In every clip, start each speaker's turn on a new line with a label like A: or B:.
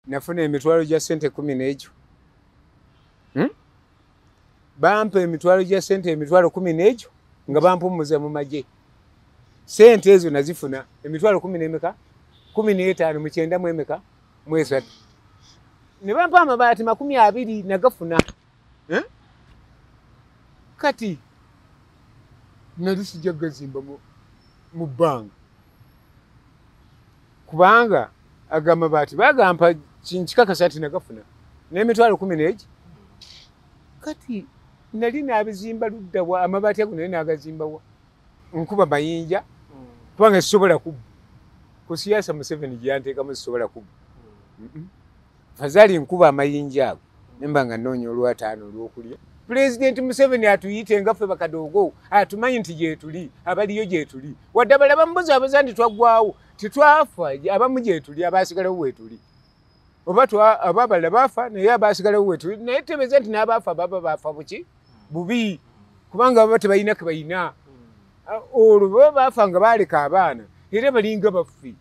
A: Nafuna emitwalo gya ssente 10 n'egyo. Bampa emitwalo gya ssente emitwalo 10 n'egyo nga bampummuza mu magye. Ssente ezo nazifuna emitwalo 10 n'emeka? 15 mu 93 mu emeka? Mu 3. Ne bampa amabaati 20 nagafuna. Kati nali sijja gazimba mu bbanga. Kubanga aga amabaati bagampa nkikakasa nti nagafuna n'emitwalo 10 n'egi. Kati nali naabizimba ludda wa amabaati ago nali naagazimba wa? Nkuba mayinja kubanga sisobola kubba. Ku siyaasa Museveni gye yanteekamu sisobola kubba. Fazaali nkuba amayinja ago ne mba nga nnoonya olwataano olw'okulya. Pulezidenti Museveni atuyite nga ffe bakadoogo, atumanyi nti gyetuli, abaliyo gyetuli. Wadde abalala bamubuzaabuza nti twaggwawo, titwafa, abamu gyetuli, abaasigalawo weetuli. Oba aba abalala baafa naye abaasigalawo weetuli, naye tebeeza nti n'abaafa baba baafa buki? Bubi. Kubanga baba tebalina ke balina. Olwo baba baafa nga baaleka abaana, era balinga baffe.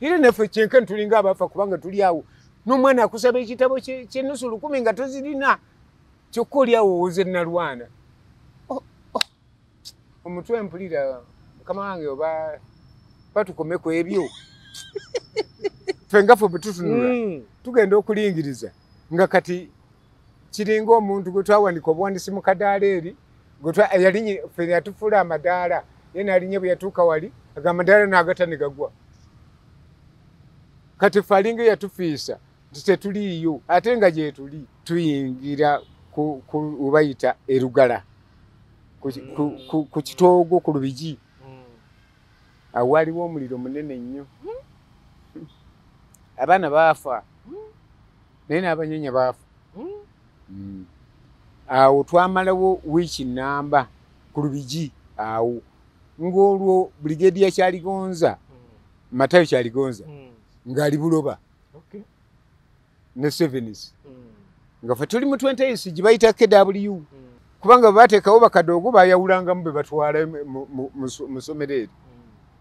A: Era naffe kyenkana tulinga abafa kubanga tuli awo. N'omwana akusaba ekitabo ky'ennusu 10 nga tozirina. Kyokka oli awo owoze nalwana. Omutwe mpulira mukama wange oba batukome ku ebyo. Ffe nga ffe bwe tutunula tugenda okulingiriza nga kati kiringa omuntu gwe twawanika obuwandisi mu kadaala eri yalinye ffe yatufuula amadaala ye n'alinye bwe yatuuka wali aga amadaala n'agata ne gagwa. Kati ffe alinga yatufiisa nti tetuliiyo ate nga gyetuli tuyingira ku webayita erugala ku kitoogo ku Lubigi. Awo waliwo omuliro munene nnyo. Abaana baafa naye n'abanyenya baafa. Awo twamalawo wiiki namba ku Lubigi awo ng'olwo Brigadier Kyaligonza, Matayo Kyaligonza ng'ali Buloba ne Sevens. Nga ffe tuli mu 20 gye bayita KW. Kubanga baateekawo bakadoogo baayawulangamu be batwala mu ssomero eryo.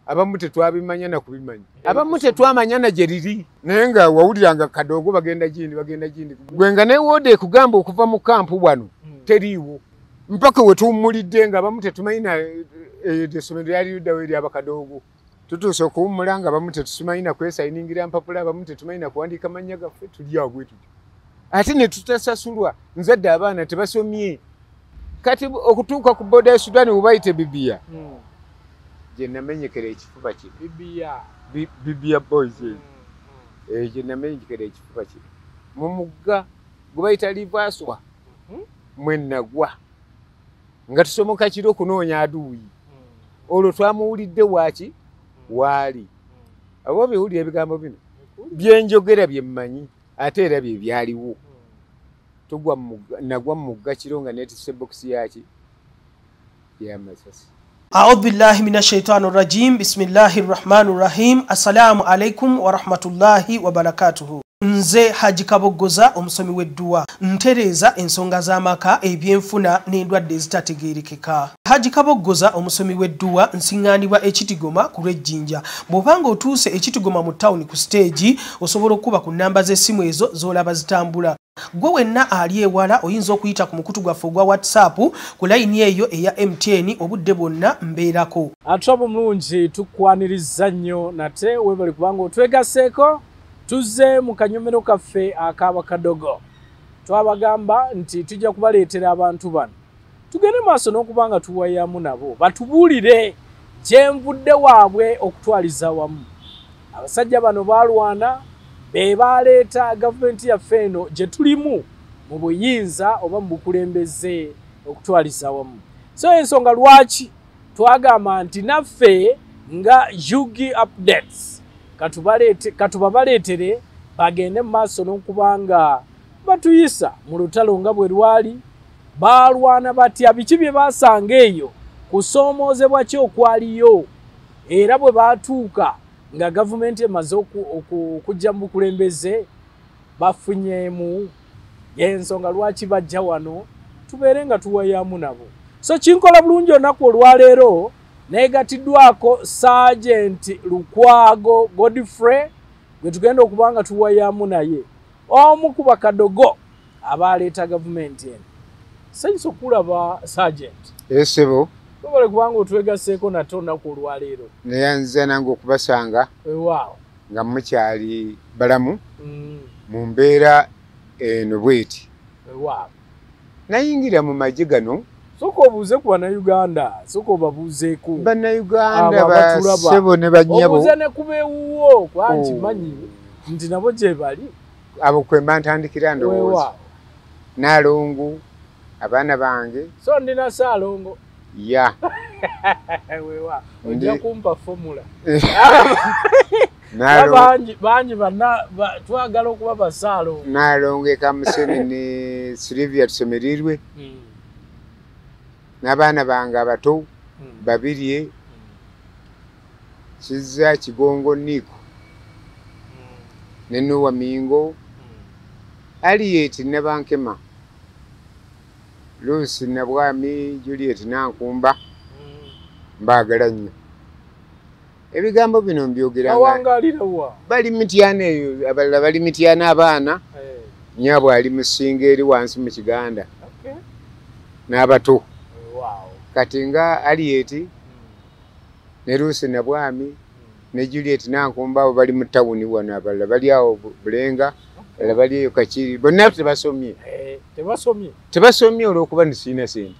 A: Abamu tetwabimanya na kubimanya. Abamu tetwamanya na gye liri. Naye nga wawuliranga kadoogo bagenda gindi bagenda gindi. Gwe nga ne wooda ekugamba okuva mu kampu wano teriiwo. Mpaka we tuwummulidde nga abamu tetumanyi na essomero lyali luddawo ery'abakadoogo. Tutuuse okuwummula nga abamu tetumanyi na kwesayiningira mpapula, abamu tetumanyi na kuwandiika mannya gaffe, tuli awo bwe tutyo. Ate ne tutasasulwa, nzadde abaana tebasomye. Kati okutuuka ku boda ya Sudan webayita Bibiya. Gye namenyekera ekifuba kino.
B: Bibiya.
A: Bibiya boys. Gye namenyekera ekifuba kino. Mu mugga gwe bayita Livaswa mwe nagwa. Nga tusomoka kiro okunoonya aduuyi. Olwo twamuwulidde waaki? Waali. Abo biwulira ebigambo bino. Bye njogera bye mmanyi ate era bye byaliwo. Tugwa nagwa mu mugga kiro nga neetisse bokisi yaki y'amasasi.
C: A'udhu billahi minash shaitani rajim. Bismillahir rahmanir rahim. Assalamu alaikum wa rahmatullahi wa barakatuhu. Nze Haji Kaboggoza omusomi w'edduwa ntereeza ensonga z'amaka, ebyenfuna n'endwadde ezitategeerekeka. Haji Kaboggoza omusomi w'edduwa nsiŋŋaanibwa Ekitigoma ku lw'Ejjinja. Bw'obanga otuuse Ekitigoma mu tawuni ku siteegi, osobola okuba ku nnamba z'essimu ezo z'olaba zitambula. Gwe wenna ali ewala oyinza okuyita ku mukutu gwaffe ogwa WhatsApp ku layini eyo eya MTN obudde bwonna mbeerako.
B: Atwaba omulungi tukwaniriza nnyo nate weebale kubanga otwegasseeko. Tuzze mu kanyomero kaffe ak'abakadogo. Twabagamba nti tujja kubaleetera abantu bano. Tugende maaso n'okuba nga tuwayamu nabo batubuulire gye nvudde waabwe okutwaliza wamu. Abasajja bano baalwana be baleeta gavumenti yaffe eno gye tulimu mu buyinza oba mu bukulembeze okutwaliza wamu. So ensonga lwaki twagamba nti naffe nga UG Updates katubabaleetere bagende mu maaso n'okubanga batuyisa mu lutalo nga bwe lwali. Baalwana batya, biki bye basanga eyo, kusoomoozebwa ki okwaliyo, era bwe baatuuka nga gavumenti emaze okujja mu bukulembeze bafunyeemu. Y'ensonga lwaki bajja wano tubeere nga tuwayamu nabo. So kinkola bulungi olunaku olwaleero neegatiddwako Sergeant Lukwago Godfrey. Gwe tugenda okuba nga tuwayamu naye omu ku bakadogo abaleeta gavumenti eno. Sanyusa okulaba Sergeant.
A: Esebo.
B: Webale kubanga otwegaseeko nate olunaku olwaleero.
A: Neyanziza nange okubasanga.
B: Weewaawo.
A: Nga mukyali balamu mu mbeera eno bweti.
B: Weewaawo.
A: Nayingira mu magye gano.
B: Sooka obuuze ku Bannayuganda, sooka obabuuzeeko.
A: Bannayuganda bassebo ne bannyabo.
B: Obuuze ne ku beewuwo kuba nkimanyi nti nabo gye bali.
A: Abo kwe mba ntandikira ndowooza. Naalongo, abaana bange.
B: So ndina Ssaalongo.
A: Ya.
B: Weewaawo. Ojja kumpa formula. Bangi banna twagala okuba Bassaalongo.
A: Naalongo e Kamuseni ne Sylvia Tusemerirwe. N'abaana bange abato Babirye, Kizza Kigongo Niiko, ne Noah Mingo, Harriet Nabankema, Lucy Nabwami, Juliet Nankumba, mbaagala nnyo. Ebigambo bino mbyogera
B: nga
A: bali Mityana eyo, abalala bali Mityana abaana, nnyabwe ali Musinga eri wansi mu Kiganda, n'abato. Kati nga Harriet ne Lucy Nabwami ne Juliet Nankumba abo bali mu tawuni wano, abalala bali awo Bulenga, abalala bali eyo Kakiri, bonna tebasomye. Tebasomye olw'okuba nsiina ssente.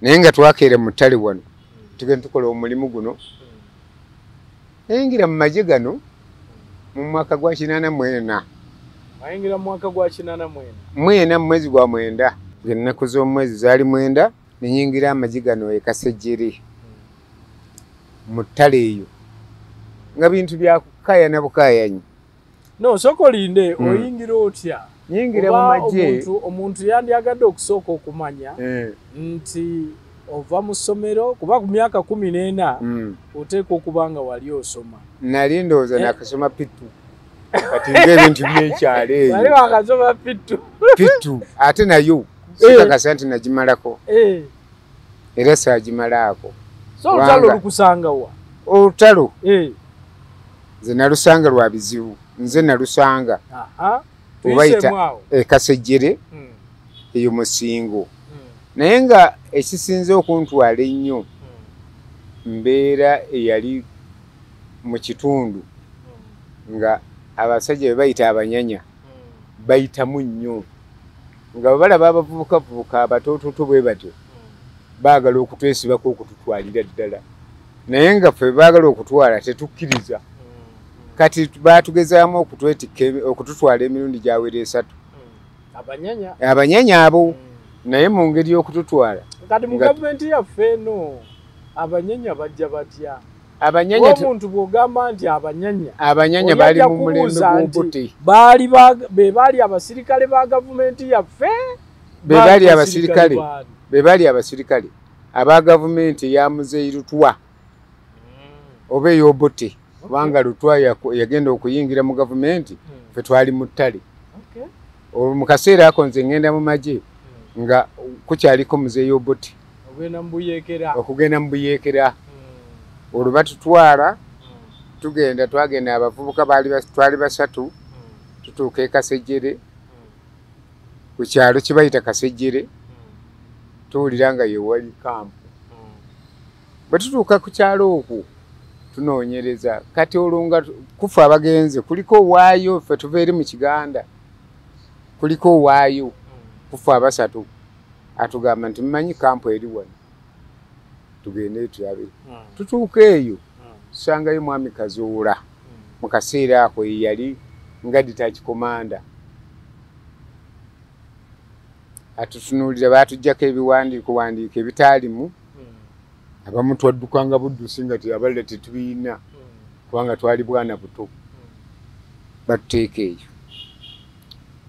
A: Naye nga twakeera mu ttale wano, tugenda tukola omulimu guno. Nayingira mu magye gano mu mwaka gwa 84.
B: Wayingira mu mwaka gwa 84?
A: Mwena mu mwezi gwa 9. Ennaku z'omwezi zaali 9. Nnyingira amagye gano e Kasejjere mu ttale eyo nga bintu bya kukaayana bukaayanyi.
B: No, sooka olinde, oyingira otya?
A: Nnyingira mu magye.
B: Omuntu yandyagadde okusooka okumanya nti ova mu ssomero kuba ku myaka 14 oteekwa okuba nga wali osoma.
A: Nali ndowooza nakasoma P2. Kati ng'ebintu by'ekyalo eyo.
B: Wali wakasoma P2.
A: P2 ate nayo sikakasa nti nagimalako. Era saagimalaako.
B: So olutalo lukusanga wa?
A: Olutalo? Nze nalusanga lwa bizibu. Nze nalusanga. Obayita e Kasejjere eyo Musingo. Naye nga ekisinze okuntwala ennyo mbeera eyali mu kitundu nga abasajja be bayita abanyanya bayitamu nnyo. Nga bwe balaba abavubukavubuka abatoototo bwe batyo baagala okutwesibako okututwalira ddala, naye nga ffe baagala okutwala tetukkiriza. Kati baatugezaamu okututwala emirundi gyawera 3. Abanyanya abo, naye mu ngeri y'okututwala.
B: Kati mu gavumenti yaffe eno abanyanya bajja batya? Omuntu bw'ogamba nti abanyanya
A: baali mu mulembe gw'Obote.
B: Be baali abasirikale ba gavumenti yaffe?
A: Be baali abasirikale. Be baali abasirikale aba gavumenti ya Muzeeyi Lutwa oba ey'Obote, kubanga Lutwa yagenda okuyingira mu gavumenti ffe twali mu ttale. Olwo mu kaseera ako nze ngenda mu magye nga kukyaliko Muzeeyi Obote. Okugenda mu buyeekera. Olwo batutwala tugenda, twagenda abavubuka twali 3, tutuuka e Kasejjere ku kyalo kye bayita Kasejjere, tuwulira nga ye wali kampu. Bwe tutuuka ku kyalo okwo tunoonyereza, kati olwo nga kufa abagenze kuliko owaayo, ffe tuva eri mu Kiganda, kuliko owaayo kufa 3, atugamba nti mmanyi kampu eri wano, tugende tulabe. Tutuuka eyo tusangayo Mwami Kazuula mu kaseera ako ye yali nga detach commander. Atutunuulira, baatuggyako ebiwandiiko wandiiko ebitaalimu. Abamu twaddukanga buddusi nga abalala tetubiyina kubanga twali bwana buto. Batuteeka eyo,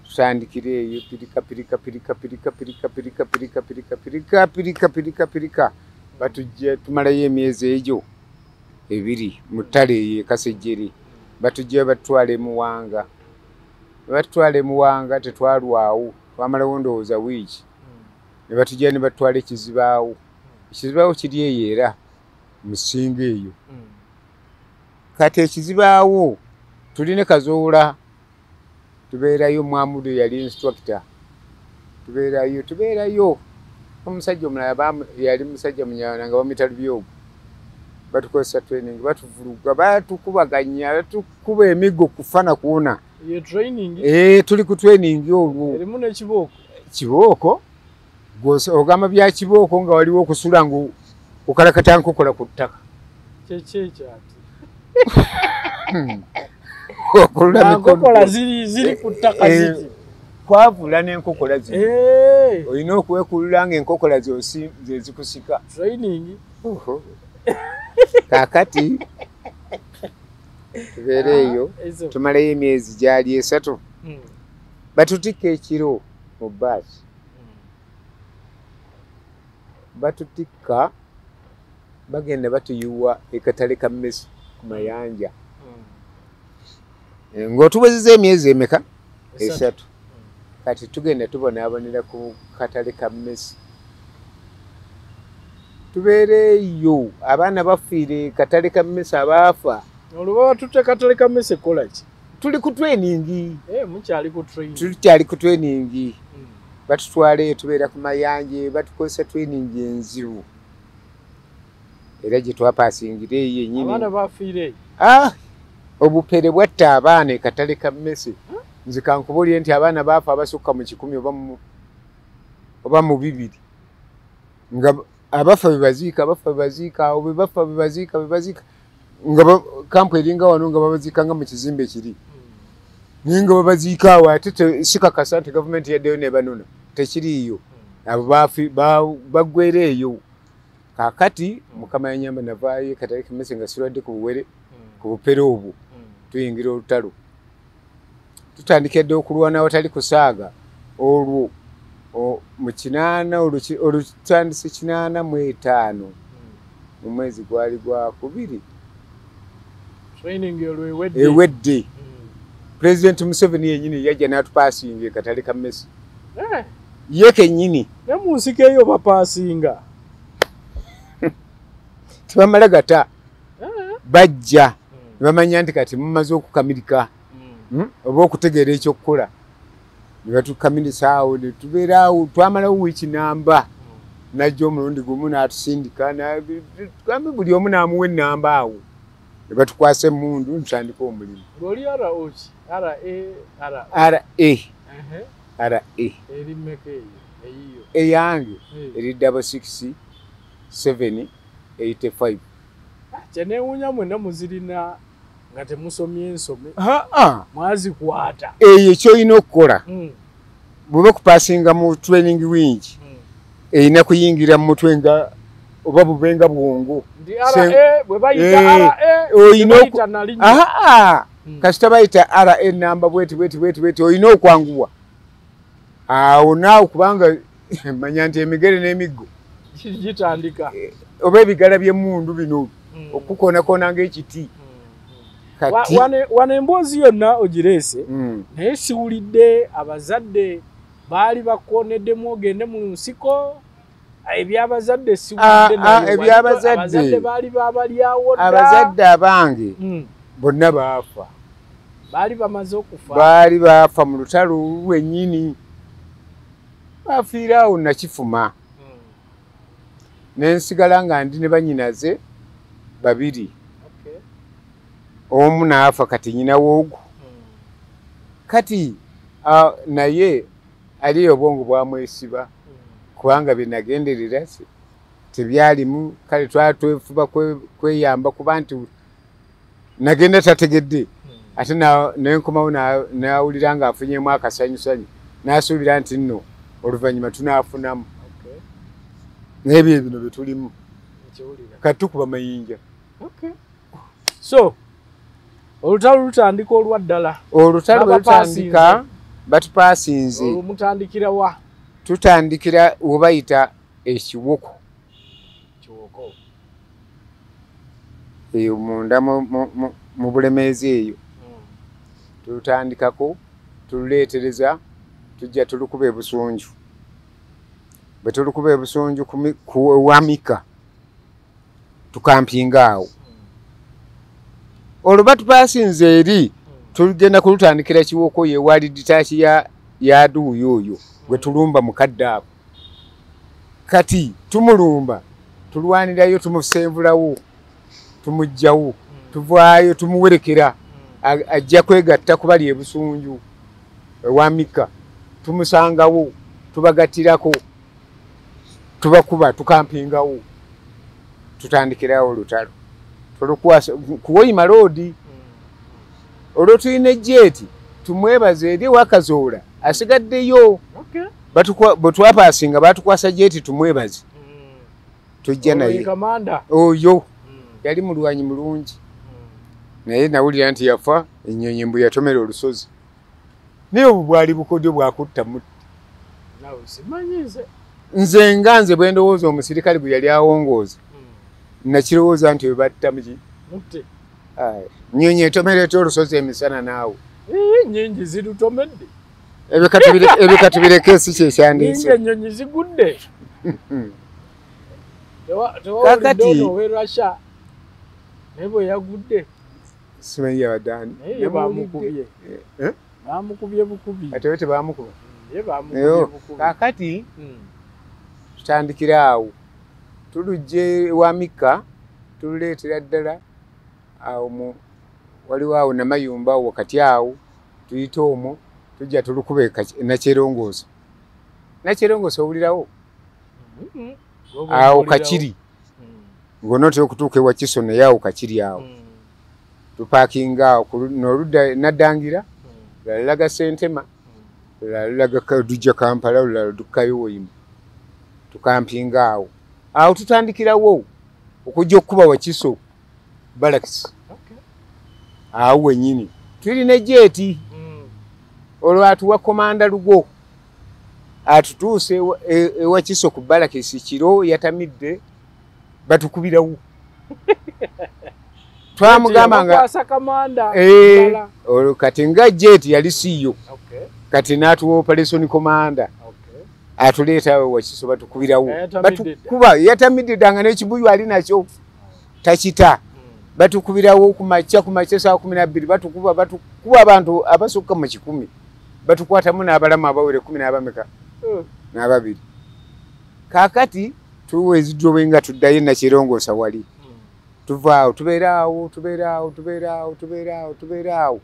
A: tutandikira eyo pirika pirika pirika pirika pirika pirika pirika pirika pirika pirika pirika pirika, batujja tumalayo emyezi egyo 2 mu ttale eyo e Kasejjere. Batujja batutwala e Muwanga. Batutwala e Muwanga tetwalwawo, twamalawo ndowooza wiiki. Ne batujja ne batutwala e Kizibaawo. Ekizibaawo kiri eyo era Musinga eyo. Kati ekizibaawo Tulina Kazoora, tubeerayo. Mwamudu yali instructor, tubeerayo. Omusajja omulala yali musajja Munyarwanda nga bamuyita Lubyogo. Batukozesa training, batuvuluga, batukubaganya, batukuba emiggo kufa na kuwona.
B: Ye training?
A: Tuli ku training olwo.
B: Erimu n'ekibooko?
A: Kibooko? Ogamba bya kibooko nga waliwo okusula ngu okalakata nkokola ku ttaka.
B: Kyeki ekyati?
A: Enkokola
B: ziri ku ttaka ziti.
A: Kwavula n'enkokola zino. Olina okwekulula ng'enkokola ze zikusika.
B: Training?
A: Kaakati tubeere eyo, tumalayo emyezi gyali 3. Batutikka ekiro mu bbaasi. Batutikka bagenda batuyiwa ekatale ka mmese ku mayanja. Ng'otuwezezza emyezi emeka? 3. Kati tugenda tubonaabonera ku katale ka mmese. Tubeereeyo, abaana bafiire katale ka mmese, abaafa.
B: Olwo baba tutte katale ka mmese kukola ki?
A: Tuli ku training.
B: Mukyali ku training.
A: Tukyali ku training. Batutwala eyo, tubeera ku mayanja, batukozesa training enzibu. Era gye twapaasingira eyo yennyini.
B: Abaana bafiire eyo?
A: Obupere bwatta abaana ekatale ka mmese. Nze kankubuulire nti abaana baafa abasukka mu 100 oba mu 200. Nga abafa bebaziika, abafa bebaziika, awo bebafa bebaziika, bebaziika. Nga kampu eringa wano nga babaziika nga mu kizimbe kiri. Naye nga babaziika awo ate sikakasa nti gavumenti yaddeyo nebanona. Tekiriiyo. Abo baggwera eyo. Kaakati Mukama yanyamba navaayo ekatale ka mmese nga sirwadde ku buwere, ku bupere obwo. Tuyingira olutalo. Tutandika dda okulwana awatali kusaaga. Olwo mu 8 olwo tutandise 85 mu mwezi gwali gwa 2.
B: Training olwo ewedde.
A: Ewedde. President Museveni yennyini yajja n'atupaasinga ekatale ka mmese. Ye kennyini.
B: Ne mu nsiko eyo bapaasinga.
A: Tebamala gata. Bajja. Ne bamanya nti kati mumaze okukamirika. Oba okutegeera ekyokukola. Ne batukamirisa awo, ne tubeera awo, twamalawo wiiki namba. Najja omulundi gumu n'atusindika, tugambe buli omu n'amuwa ennamba awo. Ne batukwasa emmundu ntutandika omulimu.
B: Ng'oli RO ki? RA, RA.
A: RA. RA.
B: Eri mmeka eyo? Eyiyo.
A: Eyange eri 66 7 85.
B: Kye neewuunya mwenna muzirina nga temusomye ensome. Mwazikwata.
A: Eyo ky'olina okukola. Bw'oba kupaasinga mu training wing, erina kuyingira mu mutwe nga oba bubenga bwongo.
B: Nti RA bwe bayita RA tebayita nalinnya.
A: Kasita bayita RA namba bweti bweti bweti bweti olina okwanguwa. Awo naawe kubanga manya nti emigere n'emiggo
B: gitandika.
A: Oba ebigala by'emmundu bino okukoonakona ng'ekiti.
B: Wano emboozi yonna ogireese, naye siwulidde abazadde baali bakoneddemu ogende mu nsiko. Ebyabazadde siwulidde nayo. Abazadde baali babalyawo dda.
A: Abazadde abange bonna baafa.
B: Baali bamaze okufa.
A: Baali baafa mu lutalo lwennyini. Bafiira awo Nakifuma. Ne nsigala nga ndi ne bannyinaze 2. Omu n'afa kati nnyina w'ogwo. Kati naye ali obwongo bwamwesiba kubanga bye nagenderera tebyalimu. Kale twali twefuba kweyamba kuba nti nagenda tategedde. Ate nenkomawo n'awulira ng'afunyemu akasanyusanyu n'asuubira nti nno oluvannyuma tunaafunamu. N'ebyo bino bye tulimu. Kati tukuba mayinja.
B: So olutalo lutandika olwa ddala.
A: Olutalo bwe lutandika batupaasinze.
B: Olwo mutandikira wa?
A: Tutandikira we bayita ekiwoko.
B: Kiwoko.
A: Eyo munda mu Bulemeezi eyo. Tulutandikako, tululeetereza, tujja tulukuba ebusunju. Bwe tulukuba ebusunju ku Wamika, tukampinga awo. Olwo batupaasinze eri Tugenda kulutandikira Kiwoko ye wali detach ya aduuyi oyo gwe tulumba mukadde ako. Kati tumulumba, tulwanirayo, tumusenvulawo, tumugjawo, tuvaayo, tumuwerekera, ajja kwegatta ku bali ebusunju ewa Mika, tumusangawo, tubagattirako, tubakuba, tukampingawo, tutandikirawo olutalo. Tulukwasa kuwoyima loodi. Olwo tulina ejjeeti tumwebaze eri Wakazoola asigaddeyo. Bwe twapasinga batukwasa jeeti tumwebaze, tujja naye oyo yali mulwanyi mulungi, naye nawulira nti yafa ennyonyi mbu yatomera olusozi. Naye obwo bwali bukodyo bwakutta mutti. Nze nga nze bwe ndowooza omusirikale gwe yali awongooza, nakirowooza nti webatta muki nnyonyi etomera etya olusozi emisana naawe?
B: Nnyingi zirutomedde.
A: Ebyo tubireke, si kyekyandiise.
B: Nnyingi ennyonyi zigudde. Tewawulidde ono ow'e Russia naye bwe yagudde.
A: Simanyi yabadde ani.
B: Naye bamukubye. Bamukubye bukubi.
A: Ate we tebamukuba.
B: Ye bamukubye bukubi.
A: Kaakati tutandikira awo. Tulujje ewa Mika, tululeetera ddala awo mu waliwo awo Namayumba awo wakati awo, tuyite omwo, tujja tulukuba Nakyerongoosa. Nakyerongoosa owulirawo? Awo Kakiri. Ng'onootera okutuuka ewa Kiso naye awo Kakiri awo. Tupaakinga awo n'oludda Naddangira, olulala lulaga Ssentema, olulala lulaga lujja Kampala, olulala luddukayo Woyima. Tukampinga awo. Awo tutandikirawo okujja okukuba Wakiso Barracks. Awo wennyini. Tulina ejjeeti. Olwo atuwa Komanda Lugo atutuuse ewa Kiso ku Barracks kiro yatamidde, batukubirawo. Twamugamba nga olwo kati nga jet yali siyo, kati n'atuwa operation commander atuleeta awo Wakiso batukubirawo. Batukuba yatamidde dda nga n'ekibuyu ali nakyo takita. Batukubirawo ku makya saa 12, batukuba abantu abasukka mu 100, batukwatamu n'abalamu abawere 12 n'ababiri. Kaakati tuweziddobe nga tuddayo Nakyerongoosa wali. Tuvaawo, tubeeraawo, tubeeraawo, tubeeraawo, tubeeraawo, tubeeraawo.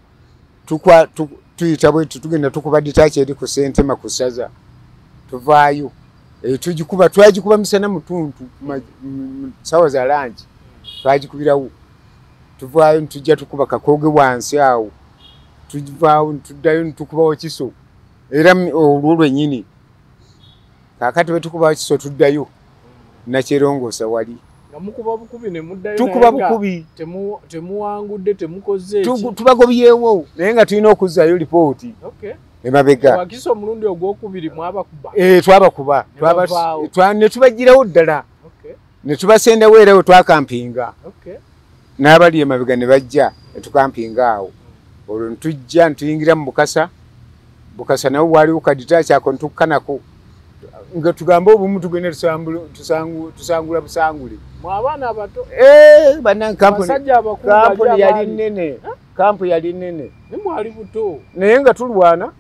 A: Tuyita bwe tugenda tukuba detach eri ku Ssentema ku ssaza. Tuvaayo. Tugikuba, twagikuba misana mutuntu ssaawa za langi. Twagikubirawo. Tuvaayo ntujja tukuba Kakooge wansi awo. Tuvaawo ntuddayo ntukubawo Kiso. Era olwo lwennyini. Kaakati bwe tukubawo Kiso tuddayo Nakyerongoosa wali.
B: Nga mukuba bukubi ne muddayo.
A: Tukuba bukubi.
B: Temuwangudde, temukoze eki.
A: Tubagobyewo naye nga tulina okuzzaayo lipooti. Emabega.
B: Wakiso omulundi ogwokubiri mwabakuba.
A: Twabakuba. Ne tubagirawo ddala. Ne tubasendawo era we twakampinga. N'abali emabega ne bajja ne tukampinga awo. Olwo ne tujja ne tuyingira mu Bukasa. Bukasa nawo waaliwo kaditaaki ako ne tukkanako. Nga tugambe obumu tugende tusangula busangule.
B: Mwe abaana abato.
A: Bannange kampuni yali nnene. Kampu yali nnene.
B: Ne mwali buto.
A: Naye nga tulwana.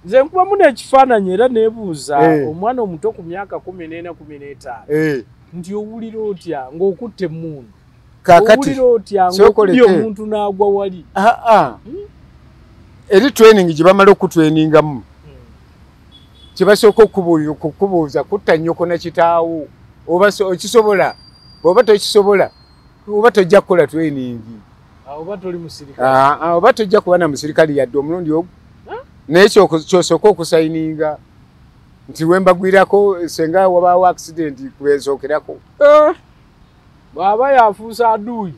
B: Nze nkubamu n'ekifaananyi era neebuuza omwana omuto ku myaka 14 15 nti owulira otya ng'okutte emmundu? Owulira otya ng'okubye omuntu n'agwa wali?
A: Eri training gye bamala okutrainingamu. Kye basooka okukubuuza kutta nnyoko na kitaawo oba okisobola, bw'oba tokisobola oba tojja kukola training.
B: Oba toli musirikale.
A: Oba tojja kuba na musirikale yadde omulundi ogwo. Naye ky'osooka okusayininga nti we mbagwirako senga wabaawo accident kwensookerako.
B: Bw'aba yafuuse aduuyi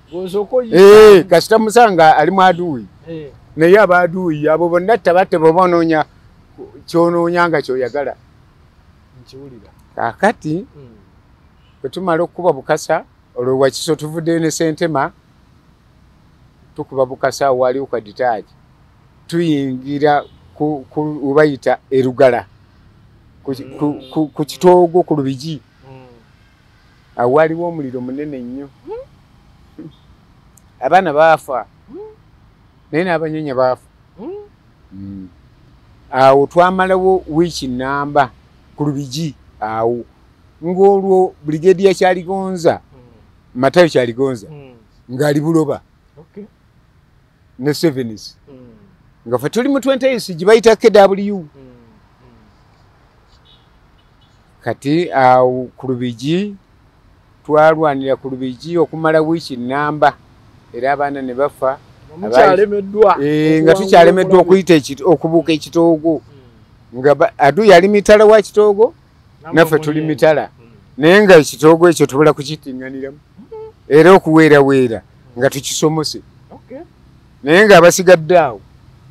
B: ng'osooka oyita.
A: Kasita musanga ali mu aduuyi. Naye abaaduuyi abo bonna tabatte bw'oba onoonya ky'onoonya nga ky'oyagala.
B: Nkiwulira.
A: Kaakati bwe tumala okukuba Bukasa, olwo Wakiso tuvuddeyo ne Ssentema, tukuba Bukasa awo waliwo kaditaaki. Tuyingira ku bayita Erugala ku kitoogo ku Lubigi. Awo waliwo omuliro munene nnyo. Abaana baafa. Naye n'abanyenya baafa. Awo twamalawo wiiki namba ku Lubigi awo, ng'olwo Brigadier Kyaligonza, Matayo Kyaligonza, ng'ali Buloba ne Sevens, nga ffe tuli mu 20 gye bayita KW. Kati awo ku Lubigi twalwanira ku Lubigi okumala wiiki namba, era abaana ne bafa. Nga tukyalemeddwa okuyita okubuuka ekitoogo, nga adu yali mitala wa kitoogo, naffe tuli mitala, naye nga ekitoogo ekyo tubula kukitinganiramu era okuweeraweera nga tukisomose, naye nga abasigadde awo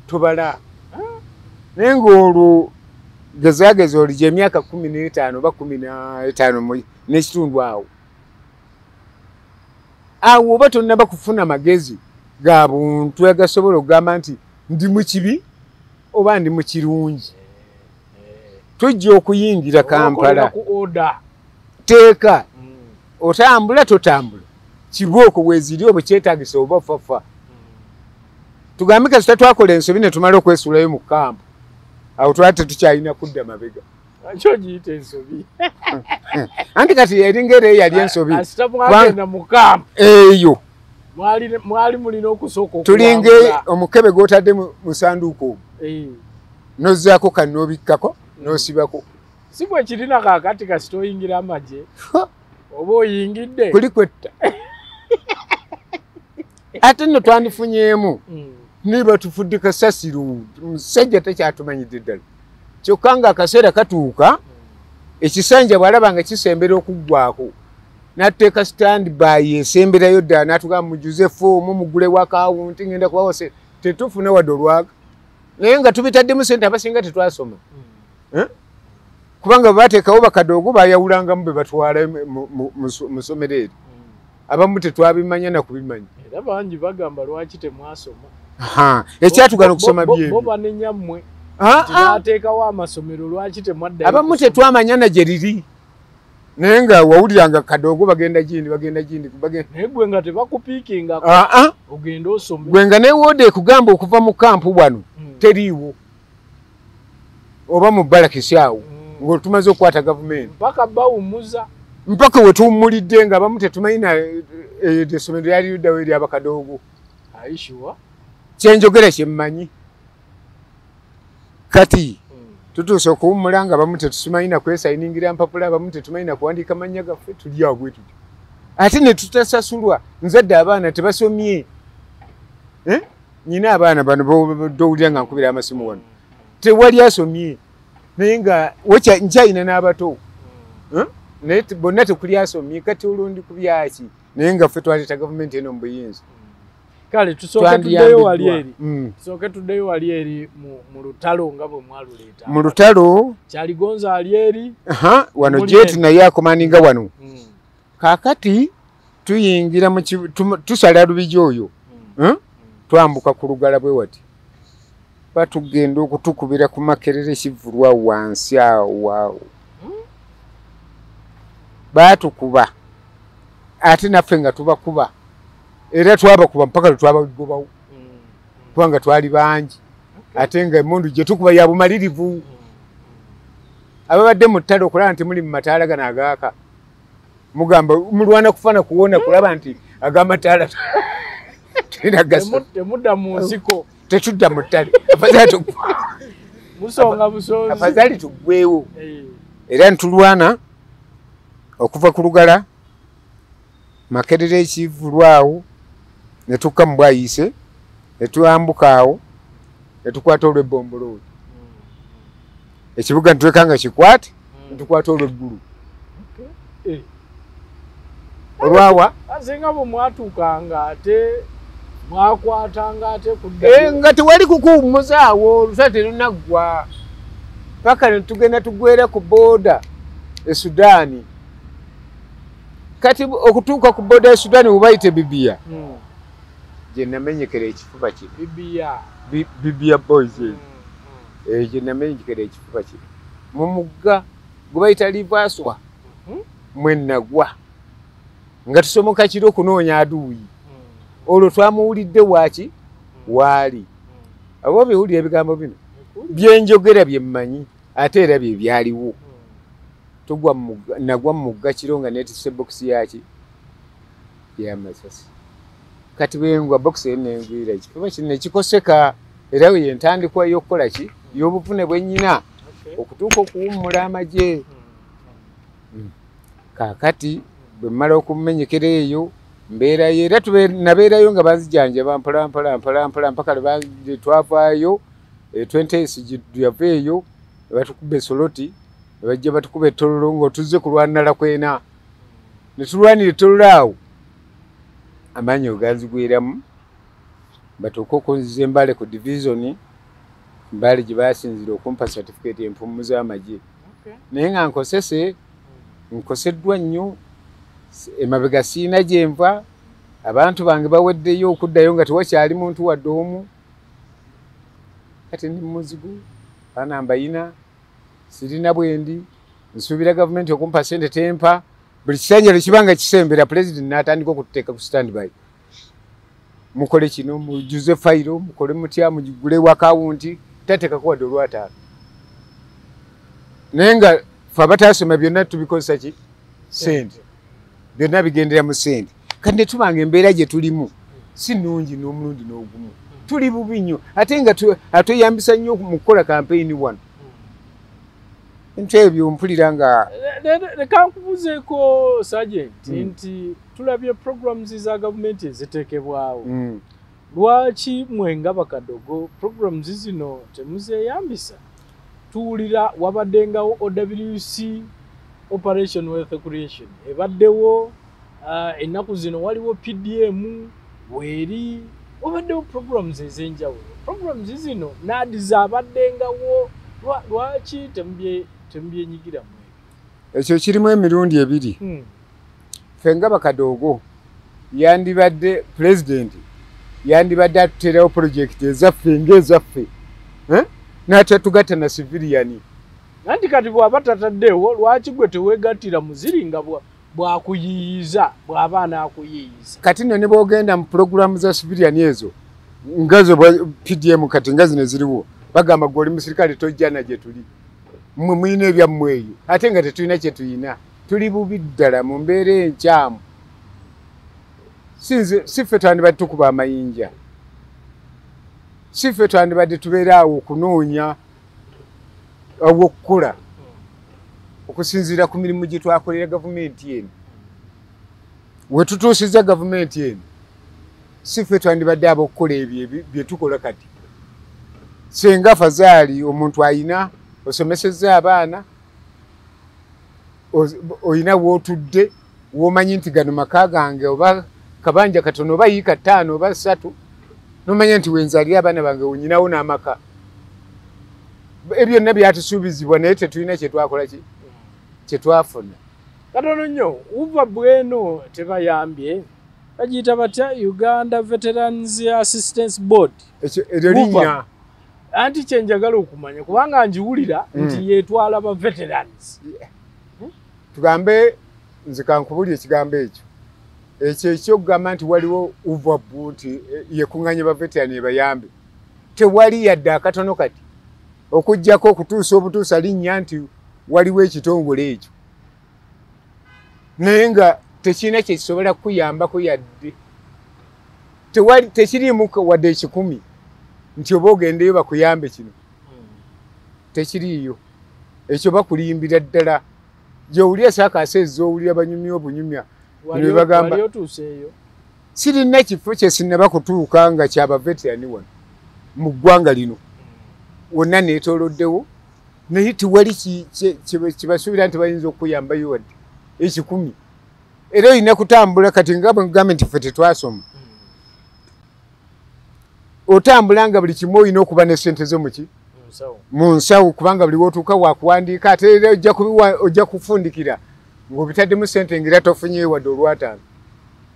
A: tubala. Naye ng'olwo gezaageza oli gy'emyaka 15 oba 15 n'ekitundu awo, awo oba tonnaba kufuna magezi ga buntu agasobola okugamba nti ndi mu kibi oba ndi mu kirungi. Tujja okuyingira Kampala, teeka otambula totambula, kibooko weeziri oba kyetaagisa oba fafa. Tugambe kasita twakola ensobi ne tumala okwesuulayo mu kampu, awo twali tetukyalina kudda mabega.
B: Kyo giyita ensobi.
A: Anti kati eringa era eyali ensobi.
B: Mwagenda mu kampu
A: eyo
B: mwali mulina okusooka
A: tulinga omukebe gw'otadde mu sanduuko ogwo, nozzaako kanoobikkako n'osibako.
B: Si bwe kirina kaakati kasita oyingira amagye oba oyingidde
A: kuli kwetta. Ate nno twandifunyeemu niba tufudde kasasiro, omusajja takyatumanyidde ddala. Kyokka nga akaseera katuuka, ekisanja bw'alaba nga kisembera okuggwako, n'atuteeka stand by esemberayo ddala, n'atugamba mujuze foomu mugulewo akawunti ngenda kubawa ssente. Tetufuna wadde olwaga, naye nga tubitaddemu ssente abasinga tetwasoma. Kubanga bwe bateekawo bakadoogo bayawulangamu be batwala mu ssomero eryo, abamu tetwabimanya na kubimanya.
B: Era bangi bagamba lwaki temwasoma.
A: Ekyatugana okusoma byebyo.
B: Bo banenya mmwe. Bateekawo amasomero lwaki temwaddayo?
A: Abamu tetwamanya na gye liri, naye nga wawuliranga kadoogo bagenda gindi bagenda gindi.
B: Naye gwe nga tebakupiikinga ogende osome.
A: Gwe nga ne wooda ekugamba okuva mu kampu wano teriiwo, oba mu balakisi awo ng'otumaze okukwata gavumenti.
B: Mpaka bawummuza.
A: Mpaka we tuwummulidde nga abamu tetumanyi na essomero lyali luddawo eryabakadoogo.
B: Aishuwa?
A: Kyenjogera kyemmanyi. Kati tutuuse okuwummula nga abamu tetusimanyi na kwesayiningira mpapula, abamu tetumanyi na kuwandiika mannya gaffe, tuli awo bwe tutyo. Ate ne tutasasulwa. Nzadde abaana tebasomye. Nnyina abaana bano b'owulira nga nkubira amasimu wano, tewali asomye, naye nga nkyayina n'abato, naye bonna tekuli asomye. Kati olundi ku byaki, naye nga ffe twaleeta gavumenti eno mu buyinza.
B: Kale tusooke tuddeyo wali eri, tusooke tuddeyo wali eri mu lutalo nga bwe mwaluleeta.
A: Mu lutalo
B: Kyaligonza ali eri
A: wano, Jetu naye akomaninga wano. Kaakati tuyingira tusala Lubigi oyo, twambuka ku Lugala bwe wati, batugenda okutukubira ku Makerere kivulwa wansi awo awo. Baatukuba ate naffe nga tubakuba, era twabakuba mpaka lwe twabagobawo, kubanga twali bangi, ate nga emmundu gye tukuba ya bumalirivu. Ababadde mu ttale okulaba nti muli mu mataala gano agaaka, mugamba mulwana kufa na kuwona, kulaba nti ag'amataala tulina gasa.
B: Temudda mu nsiko.
A: Tetudda mu ttale,
B: musonga busonzi,
A: afadhali tuggwewo. Era ntulwana okuva ku Lugala, Makerere ekivulwawo, ne tukka mu Bwayiise, ne twambuka awo ne tukwata olw'Ebbombolooli, ekibuga ntuleka nga kikwate, ne tukwata olw'eggulu olwawa.
B: Asinga bwe mwatuukanga ate mwakwatanga ate kudda.
A: Nga tewali kukuwummuza awo, olutalo terunaggwa, paka ne tugenda tugwera ku booda e Sudaani. Kati okutuuka ku booda e Sudaani webayita Bibiya, gye namenyekera ekifuba kino.
B: Bibiya.
A: Bibiya Boys eyo gye namenyekera ekifuba kino, mu mugga gwe bayita Livaswa mwe nagwa, nga tusomoka kiro okunoonya aduuyi. Olwo twamuwulidde waaki Waali abo obiwulira ebigambo bino byenjogera bye mmanyi, ate era bye byaliwo. Tugwa nagwa mu mugga kiro nga neetisse bokisi yaki y'amasasi. Kati bwengwa bokisi eyo nengwira ekifuba kino nekikoseka, era yentandikwa y'okukola ki y'obuvune bwe nnyina okutuuka okuwummula amagye. Kaakati bwe mmala okumenyekera eyo mbeerayo, era nabeerayo nga banzijanjaba mpola mpola mpola mpola mpaka lwe twavaayo. 20 yava eyo batukuba esoloti, bajja batukuba ettololo ng'otuzze kulwana Lakwena, ne tulwanira ettololo awo amaanyi oganzigweramu, batuuke okunziza Embale ku divizoni Mbale gye basinzira okumpa certificate empummuza amagye. Naye nga nkosese, nkoseddwa nnyo, emabega siina gye nva, abantu bange baweddeyo okuddayo nga tewakyali muntu wadde omu. Kati ndi muzigu, baana mbayina, sirina bwendi, nsuubira gavumenti okumpa ssente tempa. Buli kisanja lwe kiba nga kisembera pulezidenti n'atandika okututeeka ku standby, mukole kino, mujuze fayiro, mukole mutya, mugigulewo akawunti, tateekako wadde olwataano. Naye nga ffe abataasoma byonna tubikozesa ki ssente, byonna bigendera mu ssente. Kati ne tubanga embeera gye tulimu si nnungi n'omulundi n'ogumu, tuli bubi nnyo, ate nga atweyambisa nnyo mu kukola kampeyini wano. Nti ebyo mpulira nga
B: leka nkubuuzeeko Sergeant nti tulabye programs za gavumenti eziteekebwawo, lwaki mwe nga bakadogo programs zino temuzeeyambisa? Tuwulira wabaddengawo OWC, Operation Wealth Creation ebaddewo, ennaku zino waliwo PDM weeri, wabaddewo programs ez'enjawulo. Programs zino naadi zaabaddengawo, lwaki temubyenyigiramu ebyo?
A: Ekyo kirimu emirundi ebiri. Ffe nga bakadoogo yandibadde pulezidenti yandibadde atuteerawo pulojekiti ezaffe ng'ezaffe, n'atatugatta na civilian.
B: Anti kati bw'aba tataddeewo lwaki gwe teweegattira muziri nga bwakuyiiyiza, bw'aba anaakuyiiyiza?
A: Kati nno ne bw'ogenda mu pulogulaamu za civilian ezo nga zo PDM kati nga zino ziriwo, bagamba gwe oli musirikale tojja na gye tuli, mmwe mulina ebyammwe eyo, ate nga tetulina kye tuyina. Tuli bubi ddala mu mbeera enkyamu. Si ffe twandibadde tukuba amayinja, si ffe twandibadde tubeera awo okunoonya aw'okukola okusinziira ku mirimu gye twakolera gavumenti eno. We tutuusizza gavumenti eno, si ffe twandibadde ab'okukola ebyo bye tukola kati. Singa fazaali omuntu ayina, osomesezza abaana, oyina w'otudde, w'omanyi nti gano maka gange oba kabanja katono oba yiika 5 oba 3, n'omanya nti wenzaalira abaana bange onyinawo n'amaka. Ebyo byonna byatusuubizibwa naye tetulina kye twakola ki kye twafuna.
B: Katono nnyo, uva bweno tebayambye, bagiyita batya? Uganda Veterans Assistance Board.
A: Eryo linnya.
B: Anti kye njagala okumanya kubanga njiwulira nti yeetwala ba veterans.
A: Tugambe nze kankubulire ekigambo ekyo. Ekyo ekyokugamba nti waliwo UVAB nti yekuŋŋaanye ba veteran ebayambe, tewali yadde akatono kati okuggyako okutuusa obutuusa linnya nti waliwo ekitongole ekyo, naye nga tekirina kye kisobola kukuyambako yadde, tewali tekiriimu wadde 1,000 nti oba ogendeyo bakuyambe kino, tekiriiyo. Ekyo bakulimbira ddala. Gy'owulira saakaasa ez'owulira banyumya obunyumya ne bagamba sirina kifo kye sinnaba kutuuka nga kyaba veterani wano mu ggwanga lino wonna neetooloddewo, naye tewali kibasuubira nti bayinza okukuyambayo wadde 1,000. Era olina kutambula kati nga bwe nkugambye nti ffe tetwasoma, otambula nga buli kimu olina okuba ne ssente zo muki mu nsawo, kubanga buli w'otuuka wakuwandiika, ate era ojja kufundikira ng'obitaddemu ssente ng'era tofunyeyo wadde olwataano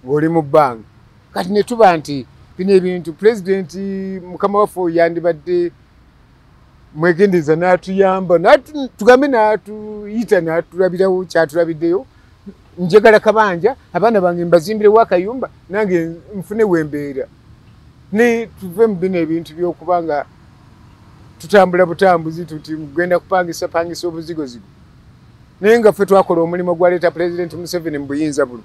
A: ng'oli mu bbanga. Kati ne tuba nti bino ebintu pulezidenti mukama waffe oyo yandibadde mwegendereza n'atuyamba, tugambe n'atuyita n'atulabirawo kyatulabiddeyo. Njagala kabanja abaana bange mbazimbirewo akayumba nange nfune wembeera. Ne tuve mu bino ebintu by'okubanga tutambula butambuzi tuti mugenda kupangisa pangisa obuzigozigo. Naye nga ffe twakola omulimu gwaleeta Pulezidenti Museveni mu buyinza buno.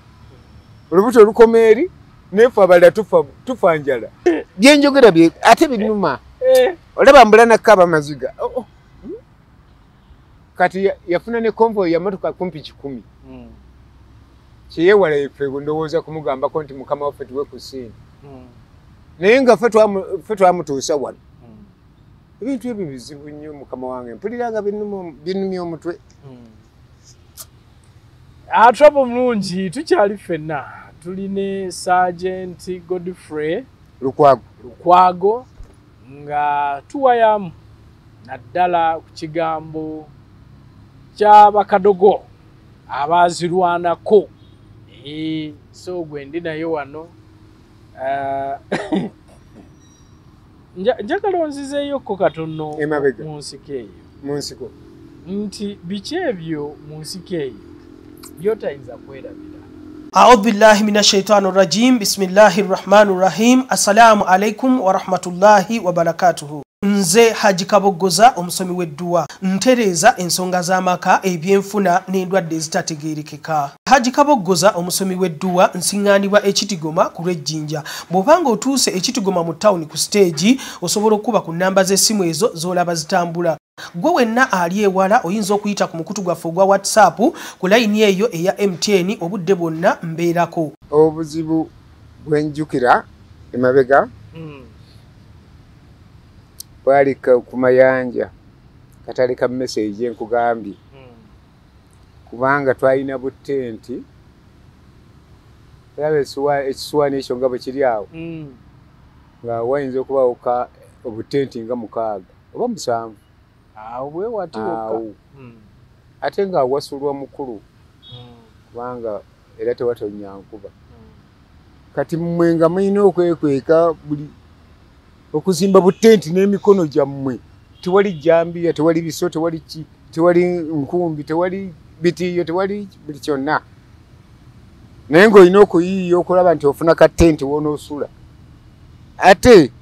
A: Olubuto olukoma eri nefe abalala tufa njala. Byenjogera bye ate binuma. Olaba mbula nakkaaba maziga. Kati yafuna ne convoy ya motoka kumpi 100. Kyeyewala ffe ndowooza kumugambako nti mukama waffe tuwe ku ssimu. Naye nga ffe twamutuusa wano. Ebintu ebyo bizibu nnyo mukama wange. Mpulira nga binnumya omutwe.
B: Atwabo mulungi tukyali ffenna. Tuli ne Sergeant Godfrey Lukwago nga tuwayamu naddala ku kigambo ky'abakadogo abaazirwanako. So gwe ndi naye wano. Njagala onzizeeyokko katono mu nsiko eyo.
A: Mu nsiko.
B: Nti biki ebyo mu nsiko eyo by'otayinza kwerabira?
C: A'udhu billahi minash shaitani rajim. Bismillahir rahmanir rahim. Assalamu alaikum wa rahmatullahi wa barakatuhu. Nze Haji Kaboggoza omusomi w'edduwa ntereeza ensonga z'amaka, ebyenfuna n'endwadde ezitategeerekeka. Haji Kaboggoza omusomi w'edduwa nsiŋŋaanibwa Ekitigoma ku lw'Ejjinja. Bw'obanga otuuse Ekitigoma mu tawuni ku siteegi, osobola okuba ku nnamba z'essimu ezo z'olaba zitambula. Gwe wenna ali ewala oyinza okuyita ku mukutu gwaffe ogwa WhatsApp ku layini eyo eya MTN obudde bwonna mbeerako.
A: Obuzibu bwe njjukira emabega bwali ku mayanja katale ka message nkugambye. Kubanga twalina butenti olaba ekisuwaani ekyo nga bwe kiri awo nga wayinza okubaawo obutenti nga 6 oba 7.
B: Awo bwe wati wokka.
A: Ate nga wasulwa mukulu kubanga era tewatonnya nkuba. Kati mmwe nga mulina okwekweka buli okuzimba butenti n'emikono gyammwe. Tewali jambiya, tewali biso, tewali ki, tewali nkumbi, tewali bitiyo, tewali buli kyonna. Naye ng'olina okuyiiya okulaba nti ofuna ka tenti w'onoosula. Ate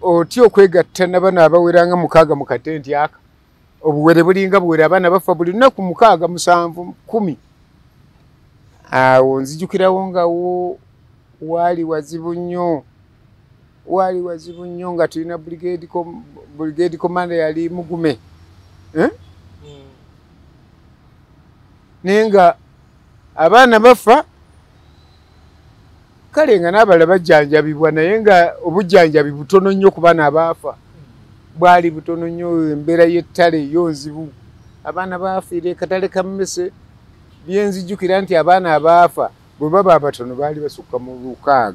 A: otya okwegatta na bano abawera nga 6 mu katenti aka. Obuwere bulinga buwere, abaana bafa buli lunaku 6, 7, 10. Awo nzijukirawo nga wo waali wazibu nnyo. Waali wazibu nnyo nga tulina brigade commander yali Mugume. Naye nga abaana bafa kale nga n'abalala bajjanjabibwa, naye nga obujjanjabi butono nnyo ku baana abaafa. Bwali butono nnyo, embeera y'ettale yo nzibu. Abaana baafiira ekatale ka mmese. Byenzijukira nti abaana abaafa bwe baba abatono baali basukka mu 6.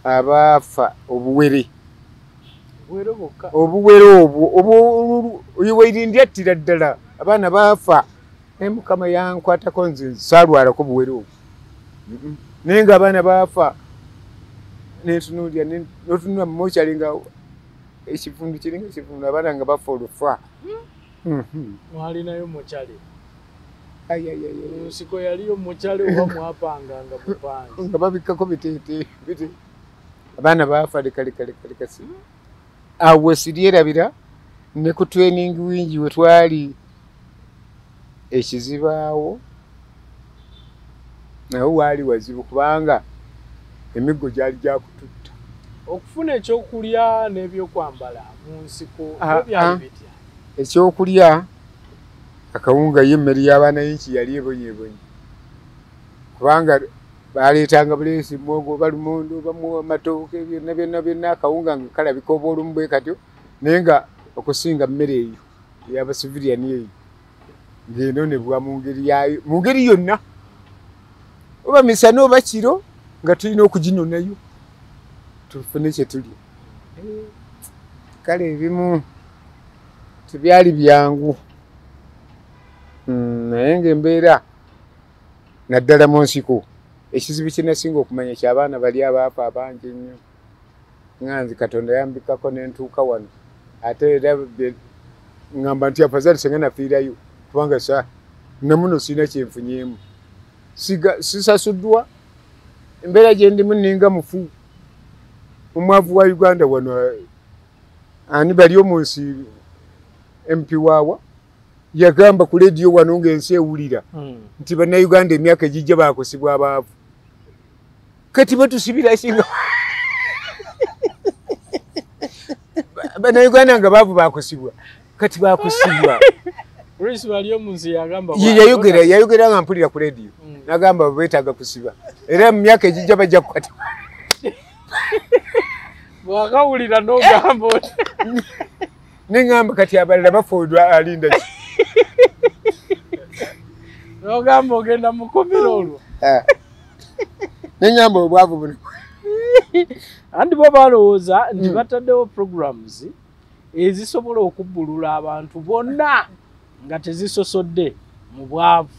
A: Abaafa obuwere. Obuwere obwo oyo ndyattira ddala abaana baafa. Naye Mukama yankwatako nze saalwalako buwere obwo. Naye nga abaana baafa nentunuulira n'otunula mu mokyali nga ekivundu kiringa ekivundu, abaana nga bafa olufa.
B: Mwalinayo mokyali? Nsiko yaliyo mokyali oba mwapanganga bupangi?
A: Nga babikkako biteete. Abaana baafa leka leka leka leka si. Awo siryerabira ne ku training wingi we twali ekizibaawo nawo waali wazibu kubanga emiggo gyali gyakututta.
B: Okufuna ekyokulya n'ebyokwambala mu nsiko byali bitya?
A: Ekyokulya akawunga y'emmere y'abaana y'enki yali ebonyeebonye kubanga baleetanga buleesi muwogo oba lumonde oba amatooke byonna byonna byonna, akawunga nga kalabika oba olumu bwe katyo, naye nga okusinga mmere eyo ey'abasiviriyani eyo ng'enonebwa mu ngeri yaayo, mu ngeri yonna oba misana oba kiro nga tulina okuginonayo tufune kye tulya. Kale ebimu tebyali byangu, naye ng'embeera naddala mu nsiko ekizibu kye nasinga okumanya ky'abaana bali abaafa abangi ennyo. Nga nze Katonda yambikako ne ntuuka wano, ate era ngamba nti afazali singa nafiirayo kubanga sa namuno sirina kye nfunyeemu. Sisasuddwa, embeera gye ndimu nninga mufu. Omwavu wa Uganda wano ani bali omunsi MP waawa yagamba ku radio wano ng'ensi ewulira nti bannayuganda emyaka egijja baakosibwa abaavu. Kati batusibira singa bannayuganda nga baavu baakosibwa, kati baakosibwa. Yayogera nga mpulira ku radio nagamba beetaaga kusiba era mu myaka egijja bajja kukwatibwa.
B: Bwakawulira n'ogamba oti
A: neŋŋamba kati abalala bafoodwa alinda ki?
B: N'ogamba ogenda mukomera olwo.
A: Neŋŋamba obwavu buno.
B: Anti bo balowooza nti bataddewo programs ezisobola okubbulula abantu bonna nga tezisosodde mu bwavu.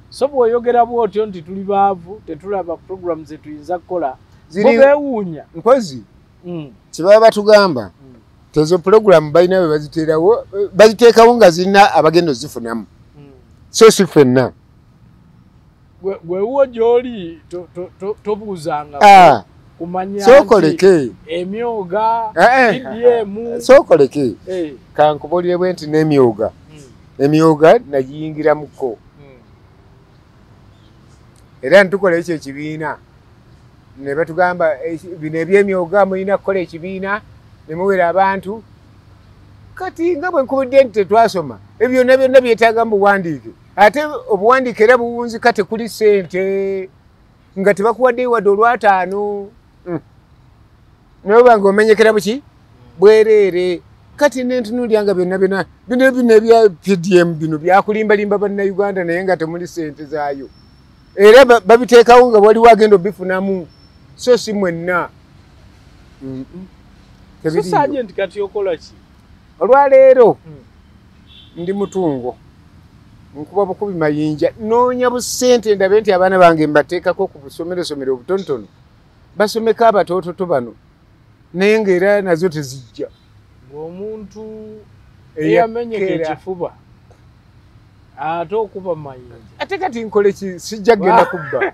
B: So bw'oyogera bw'otyo nti tuli baavu, tetulaba programs zetuyinza kukola, bo beewuunya.
A: Mpozi kye baba batugamba tezo program balina bwe baziteerawo, baziteekawo nga zirina abagenda ozifunamu, so si ffenna.
B: Gwe wo gy'oli tobuuzanga kumanya
A: sookoleke
B: emyoga PDM.
A: Sookoleke kankubuulire bwe nti n'emyoga emyoga nagiyingiramuko era ntukola ekyo ekibiina ne batugamba bino ebyemyoga mulina kukola ekibiina ne muwera abantu. Kati nga bwe nkubudde nti tetwasoma ebyo byonna byonna byetaaga mu buwandiike, ate obuwandiike era buwunzika tekuli ssente nga tebakuwaddeyo wadde olwataano naye oba nga omenyekera buki bwereere. Kati nentunuulira nga byonna byonna bino bino ebya PDM bino byakulimbalimba bannayuganda naye nga temuli ssente zaayo, era babiteekawo nga waliwo agenda obifunamu so si mwenna.
B: So Sergeant kati okola ki?
A: Olwaleero ndi mutungo, nkuba bukubi mayinja, noonya busente ndabe nti abaana bange mbateekako ku busomerosomero obutonotono basomeko abatoototo bano, naye ng'era nazo tezijja.
B: Ng'omuntu eyamenyeka ekifuba ate okuba mayinja.
A: Ate kati nkole ki? Sijja kugenda kubba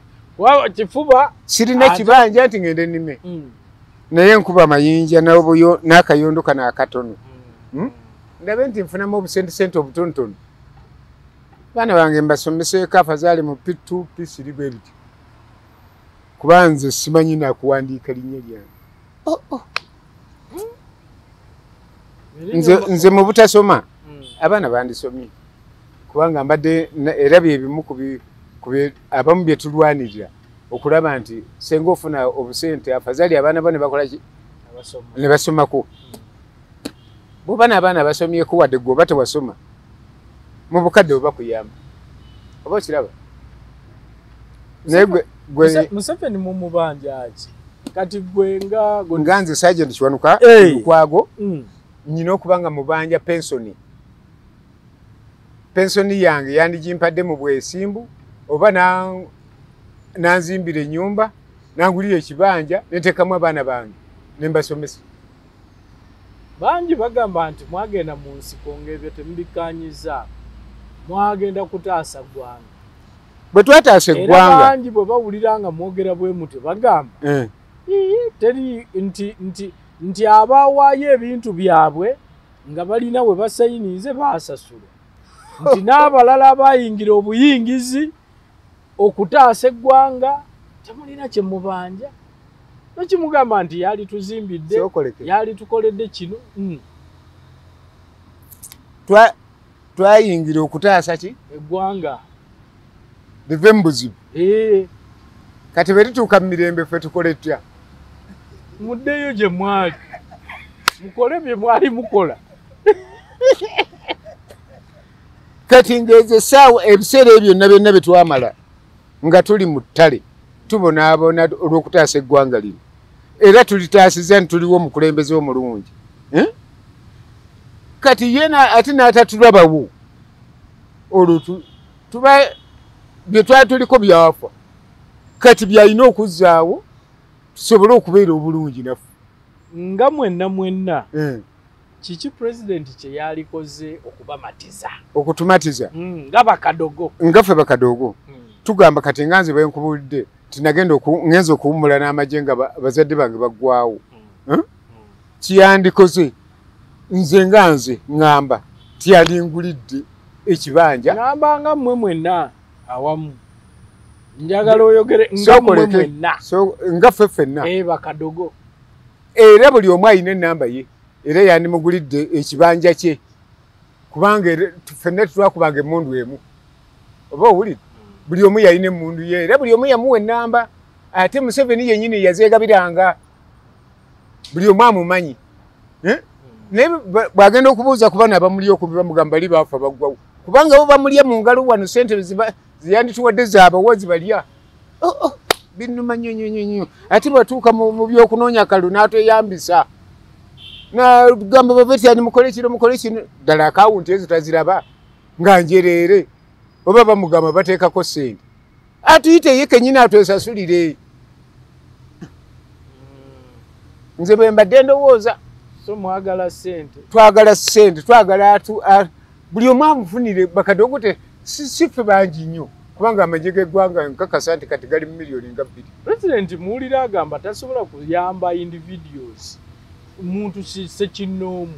B: kifuba,
A: sirina kibanja nti ngende nnime, naye nkuba mayinja n'akayondo kano akatono ndabe nti nfunamu obusentesente obutonotono. Baana bange mbasomeseeko afazaali mu P2 P3 bwe bityo, kuba nze simanyi nakuwandiika linnya lyange. Nze mu butasoma abaana bandisomye, kubanga mbadde era bye bimu ku abamu bye tulwanirira okulaba nti senga ofuna obusente afazaali abaana bo ne bakola ki? Ne basomako. Bw'oba n'abaana basomyeko wadde gwe oba tewasoma, mu bukadde oba kuyamba oba okiraba. Naye gwe
B: Museveni mumubanja ki? Kati gwe
A: nga nze Sergeant Kiwanuka Lukwago nnyina okuba nga mubanja pensoni. Pensoni yange yandigimpadde mu bwesimbu oba nanzimbira ennyumba, nangulira ekibanja neteekamu abaana bange ne mbasomesa.
B: Bangi bagamba nti mwagenda mu nsiko ng'ebyo temubikkaanyizza, mwagenda kutaasa ggwanga.
A: Bwe twataasa eggwanga,
B: era bangi bwe bawulira nga mwogera bwe mutyo bagamba teri nti abaawaayo ebintu byabwe nga balina we basayinize baasasulwa, nti n'abalala abayingira obuyingizi okutaasa eggwanga temulina kye mubanja. Nokimugamba nti yali tuzimbidde, yali tukoledde kino.
A: Twayingira okutaasa ki?
B: Eggwanga
A: live mu buzibu. Kati bwe tutuuka mu mirembe ffe tukole tutya?
B: Muddeyo gye mwali, mukole bye mwali mukola.
A: Kati ng'ezo essaawa ebiseera ebyo byonna byonna bye twamala nga tuli mu ttale tubonaabona olw'okutaasa eggwanga lino, era tulitaasiza nti tuliwo omukulembeze omulungi. Kati ye ate n'atatulabawo, olwo tuba bye twali tuliko byafa, kati byalina okuzzaawo tusobole okubeera obulungi naffe.
B: Nga mwenna mwenna kiki pulezidenti kye yalikoze okubamatiza?
A: Okutumatiza
B: nga bakadogo,
A: nga ffe bakadogo tugamba kati nga nze bwe nkubuulidde nti ngenza okuwummula n'amagye nga bazadde bange baggwawo. Kyeyandikoze nze nga nze ŋŋamba tiyalingulidde ekibanja.
B: Ŋŋamba nga mmwe mwenna awamu. Njagala oyogere nga mmwe mwenna.
A: Nga ffe ffenna.
B: Bakadogo.
A: Era buli omu alina ennamba ye era yandimugulidde ekibanja kye. Kubanga ffenna tetwakubanga emmundu emu. Oba owulidde? Buli omu yalina emmundu ye era buli omu yamuwa ennamba. Ate Museveni yennyini yazeegabiranga. Buli omu amumanyi. Naye bw'agenda okubuuza ku bano abamuli okumpi bamugamba bali baafa baggwawo. Kubanga bo bamulya mu ngalo wano ssente ziyandituwadde zaabawa zibalya. Binnuma nnyo nnyo nnyo nnyo. Ate bw'atuuka mu by'okunoonya akalulu n'atweyambisa. N'agamba baveterani mukole kino mukole kino. Ddala akawunti ezo taziraba nga njereere. Oba bamugamba bateekako ssente. Atuyite ye kennyini atwesasulire. Nze bwe mbadde ndowooza.
B: So mwagala ssente.
A: Twagala ssente, twagala buli omu amufunire bakadogo si ffe bangi nnyo. Kubanga amagye g'eggwanga nkakasa nti kati gali miliyoni nga 2.
B: Pulezidenti muwulira agamba tasobola kuyamba individuals, muntu ssekinnoomu,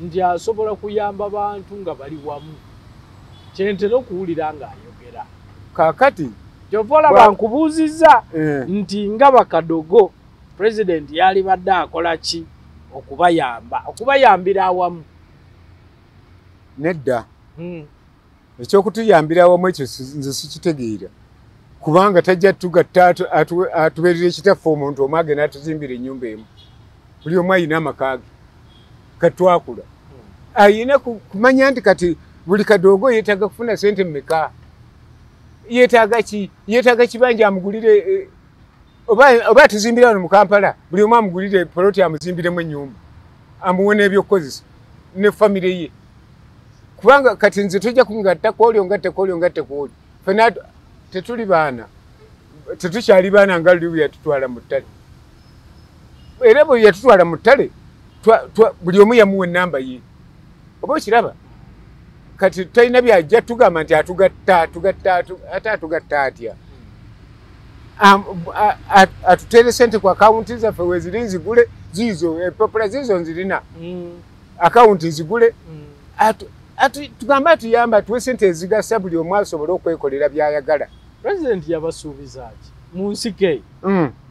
B: nti asobola kuyamba bantu nga bali wamu. Kye ntera okuwulira ng'ayogera.
A: Kaakati
B: ky'ova olaba nkubuuzizza nti nga bakadogo pulezidenti yalibadde akola ki okubayamba, okubayambira awamu?
A: Nedda. Ekyokutuyambira awamu ekyo nze sikitegeera. Kubanga tajja tugatta atubeerera ekitaffe omuntu omu agenda atuzimbira ennyumba emu. Buli omu ayina amaka ge. Katwakula. Ayina kumanya nti kati buli kadogo yeetaaga kufuna ssente mmeka. Yeetaaga ki? Yeetaaga kibanja amugulire oba atuzimbira wano mu Kampala buli omu amugulire poloti amuzimbiremu ennyumba. Amuwe n'ebyokukozesa ne famire ye. Kubanga kati nze tojja kungatta kwoli ongatte kwoli ongatte kwoli. Ffenna tetuli baana. Tetukyali baana nga luli bwe yatutwala mu ttale. Era bwe yatutwala mu ttale buli omu yamuwa ennamba ye. Oba okiraba? Kati talina by'ajja tugamba nti atugatta atugatta ate atugatta atya? Atuteere ssente ku akawunti zaffe weeziri nzigule ziizo empapula ziizo nzirina. Akawunti nzigule. Tugambe atuyamba atuwe ssente ezigasa buli omu asobole okwekolera by'ayagala.
B: Pulezidenti yabasuubiza ki mu nsiko?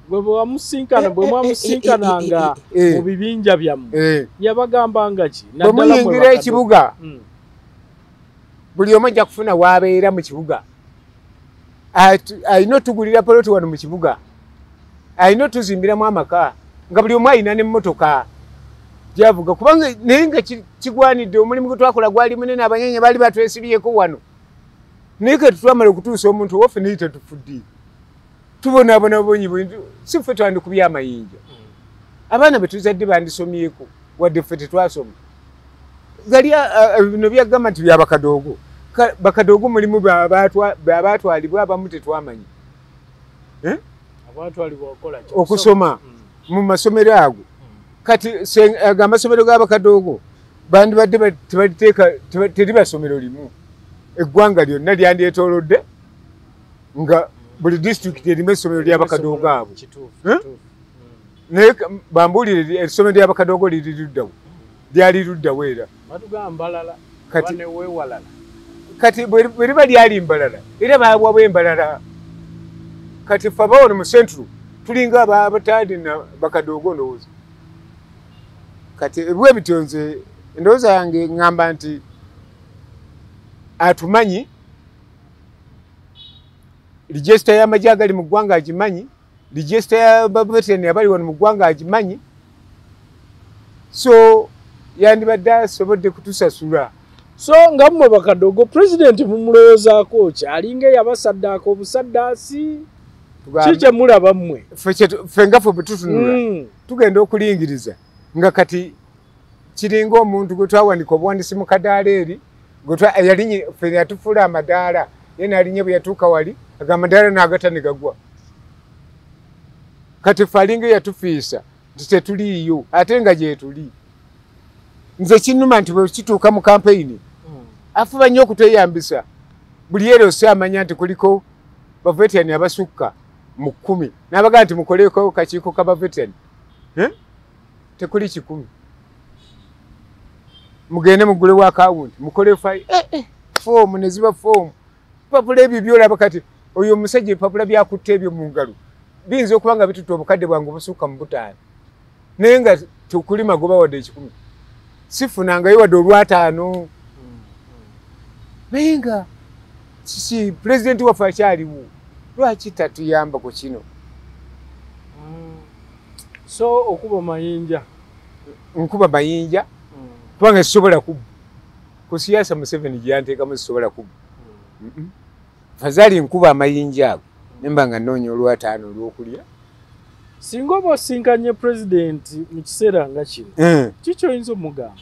B: Gwe bwe wamusinkana bwe mwamusinkananga mu bibinja byammwe yabagambanga ki?
A: Bwe muyingira ekibuga buli omu ajja kufuna w'abeera mu kibuga. Alina otugulira poloti wano mu kibuga. Alina otuzimbiramu amaka nga buli omu alina n'emmotoka gyavuga. Kubanga naye nga kigwanidde omulimu gwe twakola gwali munene abanyanya baali batwesibyeko wano. Naye kati twamala okutuusa omuntu waffe naye tetufudde. Tubonaabona bunyi si ffe twandikubye amayinja. Abaana be tuzadde bandisomyeko wadde ffe tetwasoma. Gali bino byagamba nti bya bakadogo. Bakadogo mulimu abaatwalibwa abamu tetwamanyi. Okusoma mu masomero ago. Kati amasomero g'abakadogo bandibadde tebaliteeka teriba ssomero limu. Eggwanga lyonna lyandyetoolodde nga buli disitulikiti erimu essomero ly'abakadogo abo. Naye bambuulire essomero ly'abakadogo liri luddawo. Lyali luddawo era. Kati bwe liba lyali Mbalala era baabwawo Embalala. Kati ffe abawano mu Central tulinga abataalina bakadogo ndowooza. Kati bwe bityo nze endowooza yange ŋŋamba nti atumanyi, regisita y'amagye agali mu ggwanga agimanyi, regisita y'abaveterani abali wano mu ggwanga agimanyi. So yandibadde asobodde kutusasula.
B: So nga mmwe bakadogo pulezidenti mumulowoozaako ki? Alinga eyabasaddaaka obusaddaasi? Ki kye mulaba mmwe?
A: Ffe nga ffe bwe tutunula tugenda okulingiriza nga kati kiringa omuntu gwe twawanika obuwandisi mu kadaala eri ffe yatufuula amadaala ye n'alinnya bwe yatuuka wali aga amadaala n'agata ne gagwa. Kati ffe alinga eyatufiisa nti tetuliiyo ate nga gyetuli. Nze kinnuma nti bwe kituuka mu kampeyini afuba nnyo okutweyambisa. Buli era amanya nti kuliko baveterani abasukka mu 10 n'abagamba nti mukoleko kakiiko k'abaveterani. Tekuli 10. Mugende mugulewo akawunti mukole foomu ne ziba foomu. Papula ebyo byolaba kati oyo omusajja ebipapula byakutte ebyo mu ngalo biyinza okuba nga bitutte obukadde bwange obusukka mu 5, naye nga tekuli magoba wadde 10. Sifunangayo wadde olwataano. Naye nga kiki pulezidenti waffe akyaliwo, lwaki tatuyamba ku kino?
B: So okuba mayinja,
A: nkuba mayinja kubanga sisobola kubba. Ku siyaasa Museveni gye yanteekamu sisobola kubba. Fazaali nkuba amayinja ago nemba nga nnoonya olwataano olw'okulya.
B: Singa oba osinkanye pulezidenti mu kiseera nga kino, kiki oyinza omugamba?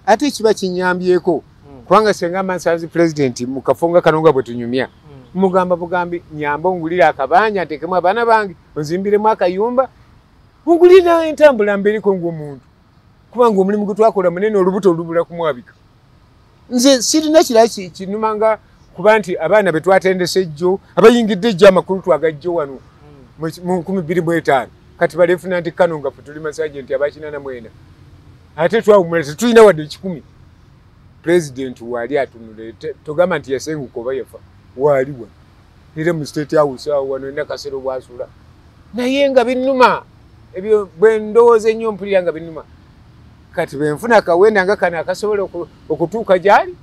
A: Ate kiba kinyambyeko kubanga senga nsanze pulezidenti mu kafo nga kano nga bwe tunyumya, mugamba bugambi nyamba ongulire akabanja nteekemu abaana bange, onzimbiremu akayumba, ongulire entambula mbeereko ng'omuntu, kubanga omulimu gwe twakola munene, olubuto olubula kumwabika. Nze sirina kirala kinuma nga kuba nti abaana be twatendese ejjo abayingidde ejjo amakulu twagajjo wano mu 2005, kati baleefuna nti kano nga ffe tuli masajenti aba 84, ate twawummula tetulina wadde 10. Pulezidenti waali atunula, togamba nti yasenguka oba yafa, waali wano era mu State House awo wano Nakasero bwasula. Naye nga binnuma ebyo, bwe ndowooza ennyo mpulira nga binnuma. Kati bwe nfuna akawenda nga kano akasobola okutuuka gy'ali,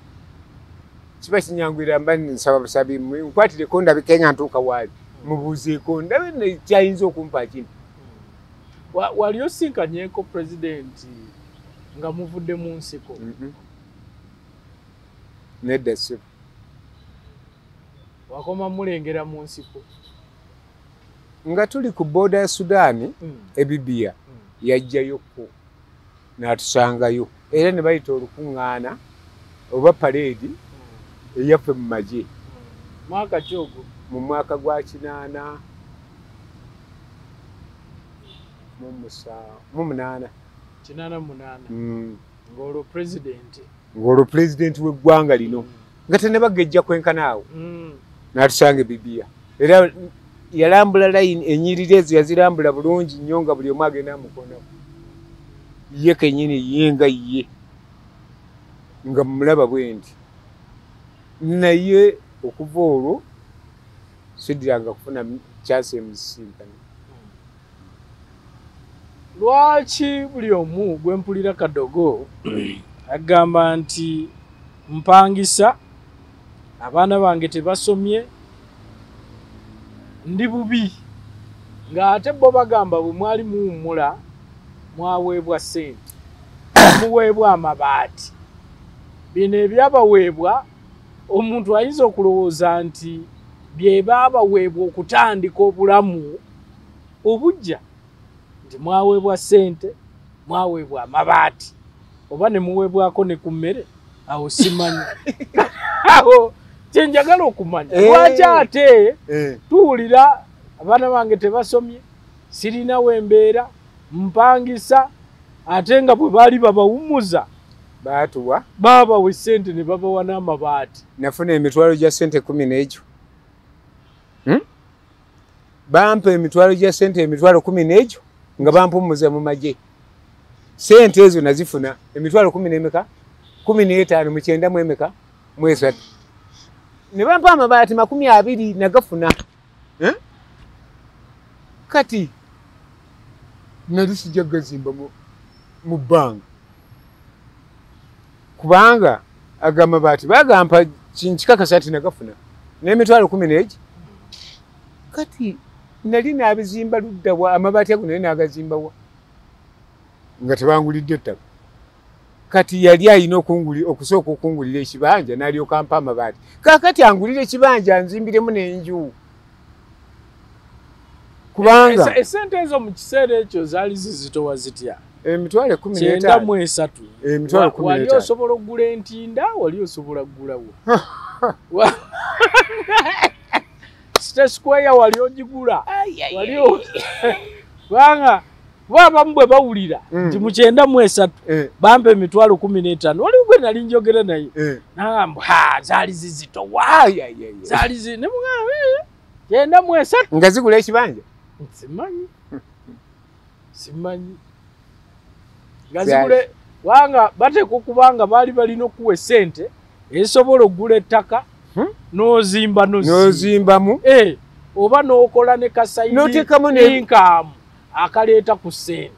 A: kiba kinyanguyira, mba nsaba busabi nkwatireko ndabike nga ntuuka waali, mubuuzeeko ndabe kyayinza okumpa kino.
B: Wali osinkanyeeko pulezidenti nga muvudde mu nsiko?
A: Nedda ssebo.
B: Wakoma mulengera mu nsiko?
A: Nga tuli ku booda ya Sudaani ebibiya, yajjayokko n'atusangayo, era ne bayita olukuŋŋaana oba paleedi eyaffe mu magye.
B: Mwaka ki ogwo?
A: Mu mwaka gwa 88.
B: 88. Ng'olwo pulezidenti.
A: Ng'olwo pulezidenti w'eggwanga lino nga tannabagejja kwenkana awo, n'atusanga ebibiya. Era yalambula layini ennyiriri ezo yazirambula bulungi nnyo nga buli omu agenda amukoonako. Ye kennyini ye nga ye nga mmulaba bwe nti. Naye okuva olwo siddiranga kufuna chance emusisinkana.
B: Lwaki buli omu gwe mpulira Kadogo agamba nti mpangisa, abaana bange tebasomye, ndi bubi, ng'ate bo bagamba bwe mwali muwummula mwaweebwa ssente, muweebwa amabaati. Bino ebyabaweebwa omuntu ayinza okulowooza nti bye baabaweebwa okutandika obulamu obujja, nti mwaweebwa ssente, mwaweebwa amabaati, oba ne muweebwako ne ku mmere, awo simanyi. Awo kye njagala okumanya, lwaki ate tuwulira abaana bange tebasomye, sirina wembeera, mpangisa, ate nga bwe baali babawummuza
A: baatuwa
B: baabawa essente ne babawa n'amabaati.
A: Nafuna emitwalo gya ssente 10 n'egyo. Bampa emitwalo gya ssente emitwalo 10 n'egyo nga bampummuza mu magye. Ssente ezo nazifuna emitwalo 10 n'emeka? 15 mu 93 mu 3. Ne bampa amabaati 20 nagafuna. Kati nali sijja gazimba mu bbanga, kubanga ago amabaati bagampa nkikakasa nti nagafuna n'emitwalo 10 n'egi. Kati nali naabizimba ludda wa amabaati ago naye naagazimba wa nga tebangulidde ettaka. Kati yali alina okusooka okungulira ekibanja n'alyoka ampa amabaati. Kaakati angulire ekibanja anzimbiremu n'enju. Kubanga
B: essente ezo mu kiseera ekyo zaali zizitowa zitya?
A: Emitwalo 15.
B: 93.
A: Emitwalo 15.
B: Wali osobola okugula entinda, wali osobola kugulawo. State Square wali ogigula. Wali kubanga abamu bwe bawulira nti mu 93 bampa emitwalo 15, waliwo gwe nali njogera naye n'agamba ha zaali zizitowa, zaali zi ne mugamba 93
A: nga zigula ekibanja.
B: Simanyi, simanyi. Nga zigule wanga bateekwa okubanga baali balina okuwa essente esobola okugula ettaka n'ozimba
A: n'ozimbamu
B: oba n'okola ne kasayidi
A: n'oteekamu
B: income akaleeta ku ssente.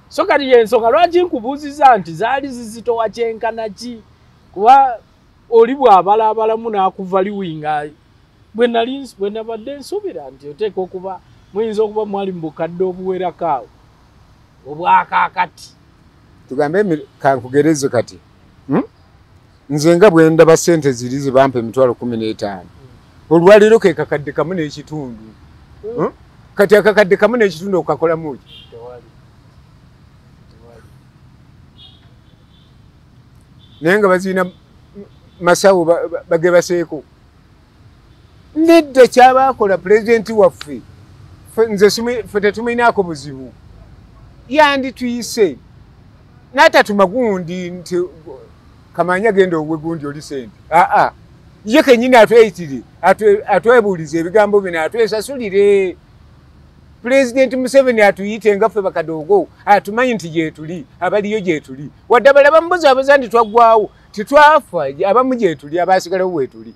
B: So kati y'ensonga lwaki nkubuuziza nti zaali zizitowa kyenkana ki, kuba oli bw'abalaabalamu n'akuvaliwinga. Bwe nabadde nsuubira nti oteeka okuba muyinza okuba mwali mu bukadde obuwerako awo obwakaakati.
A: Tugambe kankugereze kati nze nga bwe ndaba ssente ziri ze bampa 15,000 olwaleero ke kakadde kamu n'ekitundu. Kati akakadde kamu n'ekitundu okakolamu ki? Naye nga bazirina masawo bagebaseeko. Nedda kyabakola pulezidenti waffe, nze ffe tetumuyinaako buzibu, yandituyise n'atatuma gundi nti kamanya genda owe gundi oli sente. Aa, ye kennyini atweyitire, atwebuulize ebigambo bino, atwesasulire. Pulezidenti Museveni atuyite nga ffe bakadoogo, atumanyi nti gyetuli, abaliyo gyetuli. Wadde abalala bamubuzaabuza nti twaggwawo, titwafa, abamu gyetuli, abaasigalawo weetuli.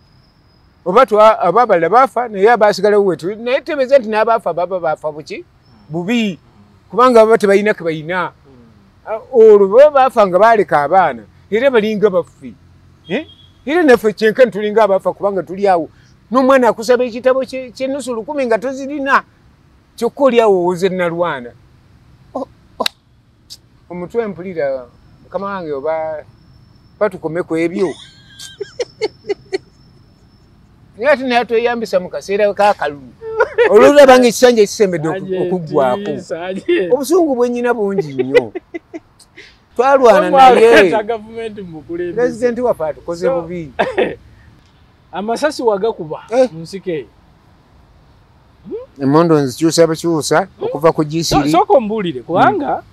A: Oba abalala baafa naye abaasigalawo weetuli, naye tebeeza nti n'abaafa baba baafa buki? Bubi, kubanga baba tebalina ke balina. Olwo baba baafa nga baaleka abaana, era balinga baffe. Era naffe kyenkana tulinga abafa kubanga tuli awo. N'omwana akusaba ekitabo ky'ennusu 1000 nga tozirina, kyokka oli awo owoze nalwana. Omutwe mpulira mukama wange oba batukome ku ebyo. Naye ate naye tweyambisa mu kaseera k'akalulu. Olwolaba nga ekisanja ekisembedde okuggwako. Obusungu bwe nnyina bungi nnyo. Twalwana naye. Pulezidenti waffe atukoze bubi.
B: Amasasi wagakuba mu nsiko eyo.
A: Emmundu nzikyusa bukyusa okuva ku G3.
B: Sooka ombuulire kubanga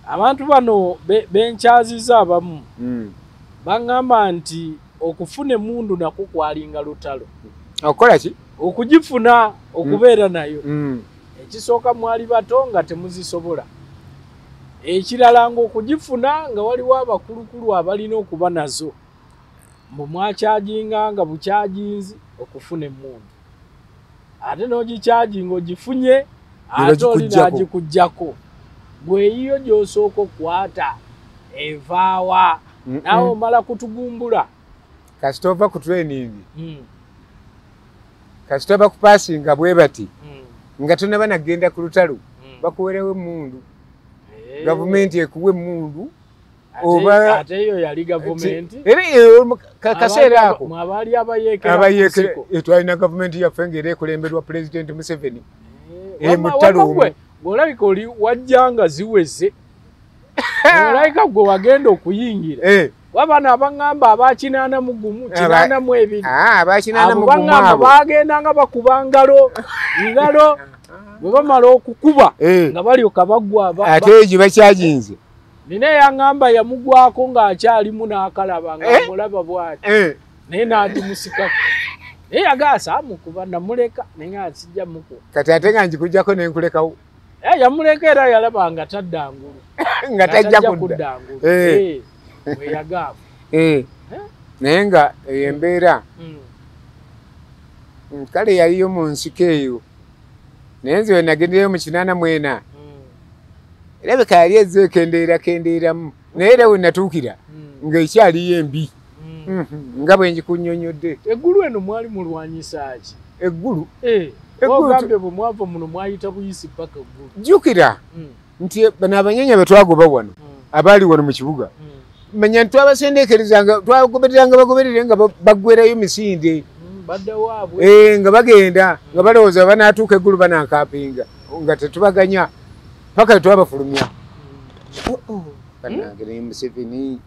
B: abantu bano benkyaziza abamu baŋŋamba nti okufuna emmundu nakwo kwalinga lutalo.
A: Okukola ki?
B: Okugifuna, okubeera nayo. Ekisooka mwali bato nga temuzisobola. Ekirala ng'okugifuna nga waliwo abakulukulu abalina okuba nazo. Mbu mwakyajinga nga bukyajinzi okufuna emmundu. Ate n'ogikyajinga ogifunye, ate oli n'agikuggyako. Bw'eyiyo gy'osooka okukwata evaawa. Naawe omala kutugumbula.
A: Kasita ova ku training, kasita bakupasinga bwe bati, nga tonaba nagenda ku lutalo, bakuwerewo emmundu. Gavumenti ekuwa emmundu.
B: Ate eyo yali gavumenti.
A: Era kaseera ako
B: abaali abayeekera
A: twalina gavumenti yaffe ng'era ekulemberwa Pulezidenti Museveni. Mu ttalo omwo.
B: Ng'olabika oli wajja nga ziweze. Olabika gwe wagenda okuyingira. Wabano abaŋŋamba aba 81, 82.
A: Aba 81
B: abo baŋŋamba bagendanga bakuba ngalo ngalo, bwe bamala okukuba nga balyoka baggwa.
A: Ate eyo gye bakyajinze.
B: Nina eyaŋŋamba yamugwako ng'akyalimu n'akalaba ng'amulaba bw'ati, naye n'agimusikako. Naye yagaasa amukuba namuleka naye nga sijja mukuba.
A: Kati ate nga ngikuggyako ne nkulekawo.
B: Yamuleka era yalaba nga tadda ngulu.
A: Nga tajja kudda
B: ngulu. Bwe yagamba.
A: Naye nga eyo embeera kale yaliyo mu nsiko eyo. Naye nze we nagendereyo mu 84 erabika yali ezze ekendeera kendeeramu, naye era we natuukira ng'ekyaliyo embi nga bwe ngikunnyonnyodde.
B: Eggulu eno mwali mulwanyisa ki?
A: Eggulu?
B: Ogambye bwe mwava muno mwayita buyisi paka eggulu.
A: Jjukira nti bano abanyenya be twagoba wano abaali wano mu kibuga, manya nti twabasendeekerezanga, twagobereranga bagoberere nga baggwerayo misinde. Nga bagenda nga balowooza banaatuuka eggulu banankapinga nga tetubaganya paka twabafulumya. Bannange naye Museveni,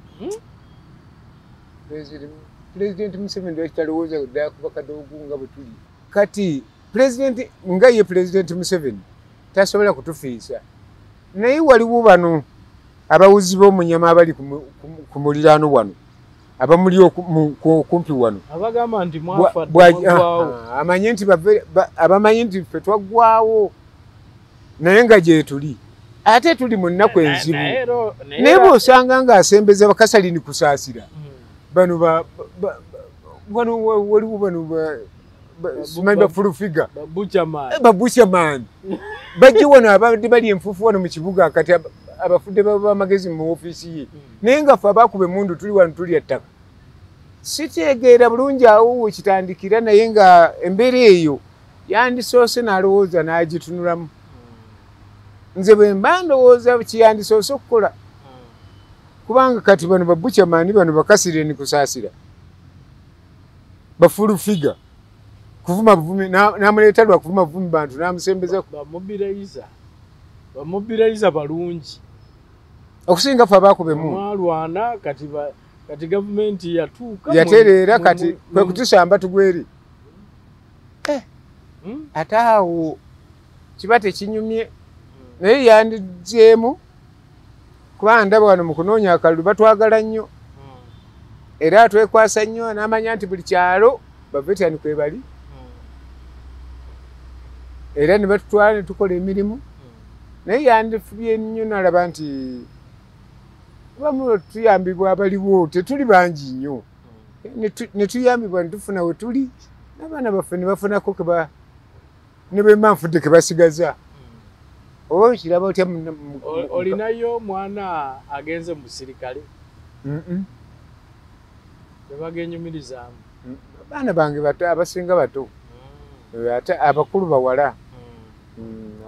A: Pulezidenti Museveni lwaki talowooza ddala kuba kadoogo nga bwe tuli? Kati pulezidenti nga ye Pulezidenti Museveni tasobola kutufiisa, naye waliwo bano abawuzi b'omunyama abali ku muliraano wano, abamuli okumpi wano.
B: Abagamba nti mwafa mwaggwawo.
A: Abamanyi nti ffe twaggwawo, naye nga gyetuli. Ate tuli mu nnaku enzibu. Naye bw'osanga ng'asembeza Bakasalini Kusaasira, bano wano waliwo bano simanyi bafulufiga babukyamaani bajje wano abadde bali enfuufu wano mu kibuga kati abafudde bamagezi mu ofiisi ye, naye nga ffe abakuba emmundu tuli wano tulya ttaka. Sitegeera bulungi awo wekitandikira, naye nga embeera eyo yandisoose n'alowooza n'agitunulamu. Nze bwe mba ndowooza kiyandisoose okukola, kubanga kati bano babukyamaani bano Bakasireni Kusaasira bafulufiga kuvuma buvumi, n'amuleeta lwa kuvuma buvumi bantu n'amusembeza.
B: Bamubirayiza balungi
A: okusinga ffe abakuba emmundu.
B: Mwalwana kati gavumenti yatuuka
A: yatereera kati kwe kutusamba tugweri. Ate awo kiba tekinyumye, naye yandizeemu kubanga ndaba wano mu kunoonya akalulu batwagala nnyo era atwekwasa nnyo, n'amanya nti buli kyalo bavetani kwe bali era ne batutwala ne tukola emirimu. Naye yandifubye nnyo n'alaba nti bamu tuyambibwa abaliwo tetuli bangi nnyo, ne tuyambibwa ne tufuna we tuli n'abaana baffe ne bafunako ne bwe mba nfudde ke basigaza. Oba okiraba otya?
B: Olinayo omwana agenze mu busirikale? Tebagenyumirizaamu?
A: Abaana bange bato, abasinga bato, ate abakulu bawala,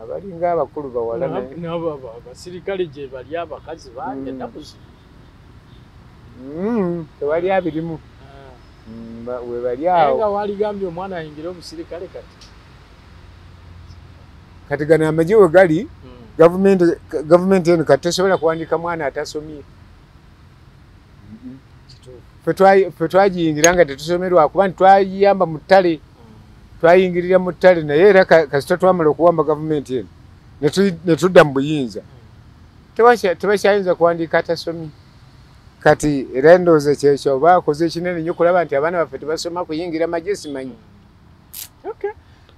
A: abalinga abakulu bawala.
B: Abasirikale gye bali abakazi bangi ennaku zino.
A: Tewali abirimu we bali awo.
B: Nga waligambye omwana ayingire obusirikale kati?
A: Kati gano amagye we gali, gavumenti eno kati tesobola kuwandiika mwana atasomye. Ffe twagiyingira nga tetusomerwa kuba nti twagiyamba mu ttale, twayingirira mu ttale, naye era kasita twamala okuwamba gavumenti eno ne tudda mu buyinza, tebakyayinza kuwandiika atasomye. Kati era ndowooza kyekyo oba akoze ekinene nnyo okulaba nti abaana baffe tebasoma kuyingira magye simanyi.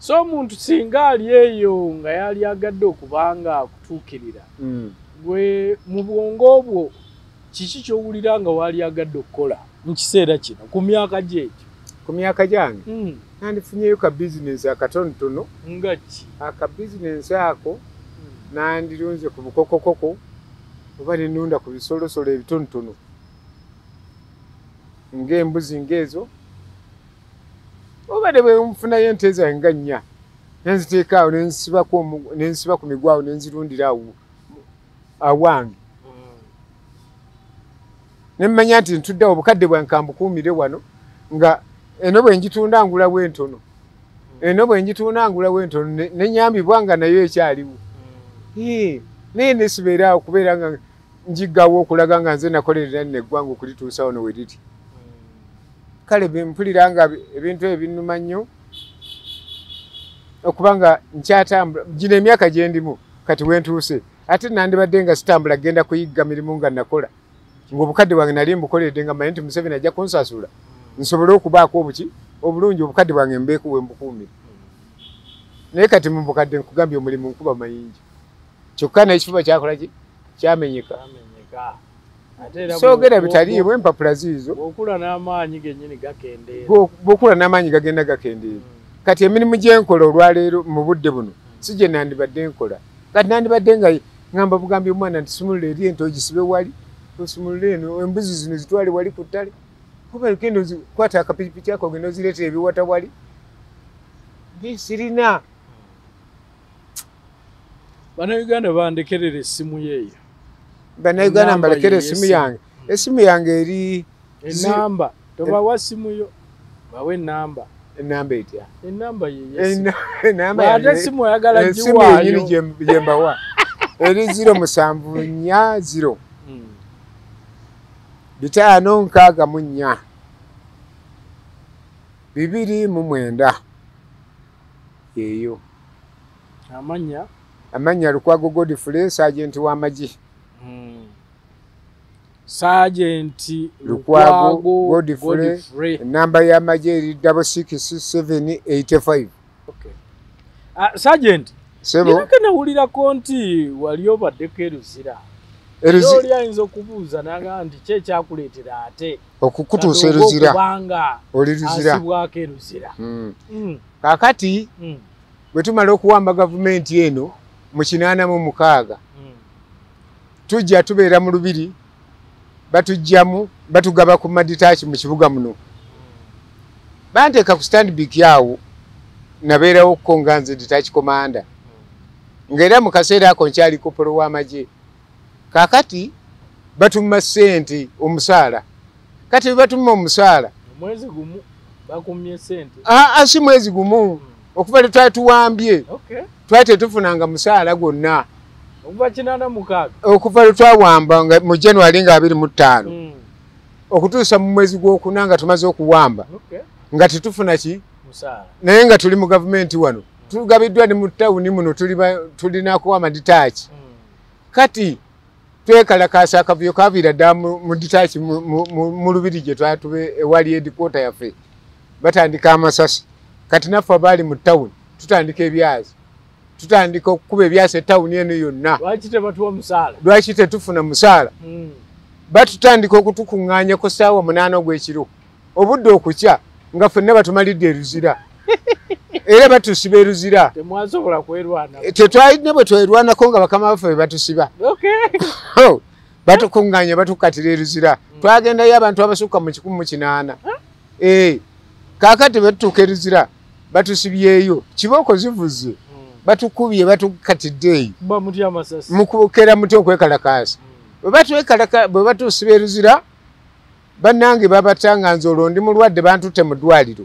B: So omuntu singa ali eyo nga yali agadde okubanga akutuukirira, gwe mu bwongo bwo kiki ky'owulira nga wali agadde okukola mu kiseera kino ku myaka gy'egyo?
A: Ku myaka gyange nandifunyeyo ka bizinensi akatonotono.
B: Nga ki?
A: Aka bizinensi ako nandirunze ku bukokokoko oba nenunda ku bisolosolo ebitonotono ng'embuzi ng'ezo, oba ne bwe nfunayo ente zange nga nnya nenziteeka awo nensiba ku migwa awo nenzirundira awo awange, ne mmanya nti ntuddewo obukadde bwange kambukuumire wano, nga eno bwe ngitunda ngulawo entono, eno bwe ngitunda ngulawo entono, ne nnyambibwa nga nayo ekyaliwo. Naye nesibeera awo kubeera nga njiggawo okulaga nga nze nakolerera nno eggwanga okulituusa wano we liri. Kale mpulira nga ebintu ebyo binnuma nnyo okuba nga nkyatambula gino emyaka gye ndimu kati we ntuuse, ate nandibadde nga sitambula genda kuyigga mirimu nga nakola ng'obukadde bwange nali mbukoleredde nga mmanyi nti Museveni ajja kunsasula nsobole okubaako obuki obulungi, obukadde bwange mbeeko we mbukuumire. Naye kati mu bukadde nkugambye omulimu nkuba mayinja, kyokka n'ekifuba kyakola ki? Kyamenyeka. Soogera bitaliimu empapula ziizo.
B: Bw'okula n'amaanyi gennyini gakendeera.
A: Bw'okula n'amaanyi gagenda gakendeera. Kati emirimu gye nkola olwaleero mu budde buno si gye nandibadde nkola. Kati nandibadde nga ngamba bugambi omwana nti sumulula eri ente ogisibe wali, osumulule eno embuzi zino zitwale wali ku ttale, oba genda ozikwata akapikipiki ako ogenda ozireetera ebiwata wali. Sirina.
B: Bannayuganda bandekerera essimu yeeyo.
A: Bannayuganda mbalekere essimu yange. Essimu yange eri
B: enamba, tobawa ssimu yo, bawe enamba.
A: Enamba etya?
B: Enamba ye.
A: Enamba
B: ate essimu oyagala
A: giwaayo. Essimu yennyini gye mbawa eri 0740 564 29 yeeyo.
B: Amannya?
A: Amannya Lukwago Godfrey, Sergeant w'amagye.
B: Sergeant
A: Lukwago Godfrey, enamba y'amagye eri 66785.
B: Okay. Sergeant,
A: Sebo
B: nawulirako nti wali obaddeko e Luzira. Oli ayinza okubuuza n'agamba nti ki ekyakuleetera ate
A: okukutuusa e Luzira,
B: kubanga
A: oli Luzira
B: asibwako e Luzira.
A: Kaakati bwe tumala okuwamba gavumenti eno mu 86 tujja tubeera mu Lubiri, batujjamu batugaba ku maditaaki mu kibuga muno. Banteeka ku Stanbic awo, nabeerawo ko nga nze detach commander, ng'era mu kaseera ako nkyali kopolo w'amagye. Kaakati batumma ssente omusaala. Kati bwe batumma omusaala
B: omwezi gumu bakumye ssente.
A: Si mwezi gumu, okuva lwe twali tuwambye twali tetufunanga musaala gwonna.
B: Okuva 86
A: okuva lwe twawamba nga mu January nga 25 okutuusa mu mwezi gwokuna nga tumaze okuwamba nga tetufuna ki
B: musaala,
A: naye nga tuli mu gavumenti wano tugabiddwa ne mu tawuni muno tulinako amaditaaki. Kati twekalakaasa akavuyo kaviira ddala mu ditaaki mu Lubiri gye twatube ewali headquarter yaffe, batandika amasasi. Kati naffe abaali mu tawuni tutandika ebyazi, tutandika okukuba ebyasi etawuni eno yonna.
B: Lwaki tebatuwa musaala?
A: Lwaki tetufuna musaala? Batutandika okutukuŋŋaanya ku ssaawa 8 ogw'ekiro, obudde okukya nga ffenna batumalidde e Luzira. Era batusiba e Luzira.
B: Temwasobola kwerwana.
A: Tetwalina bwe twerwanako nga bakama baffe be batusiba. Batukuŋŋaanya batukatira e Luzira. Twagendayo abantu abasukka mu 180. Kaakati batutuuka e Luzira batusibyeyo, kibooko zivuze, batukubye, batukatidde eyo. Mukukera muti okwekalakaasa. Bwe batusiba e Luzira, bannange babatanga nze olwo ndi mulwadde, bantutte mu ddwaliro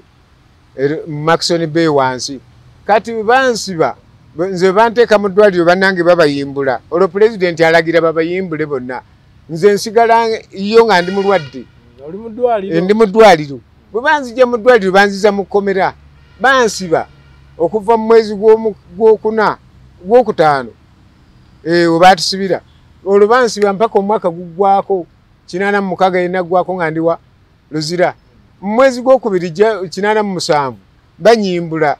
A: Maxon Bay wansi. Kati bansiba nze banteeka mu ddwaliro, bannange babayimbula. Olwo pulezidenti alagira babayimbule bonna, nze nsigala yo nga ndi mulwadde. Ndi mu ddwaliro. Bwe banzija mu ddwaliro banziza mu kkomera, bansiba okuva mu mwezi gwokuna gwokutaano we baatusibira. Olwo bansiba mpaka omwaka guggwako 86 yenaggwako nga ndiwa Luzira. Mu mwezi gwokubiri 87 banyimbula.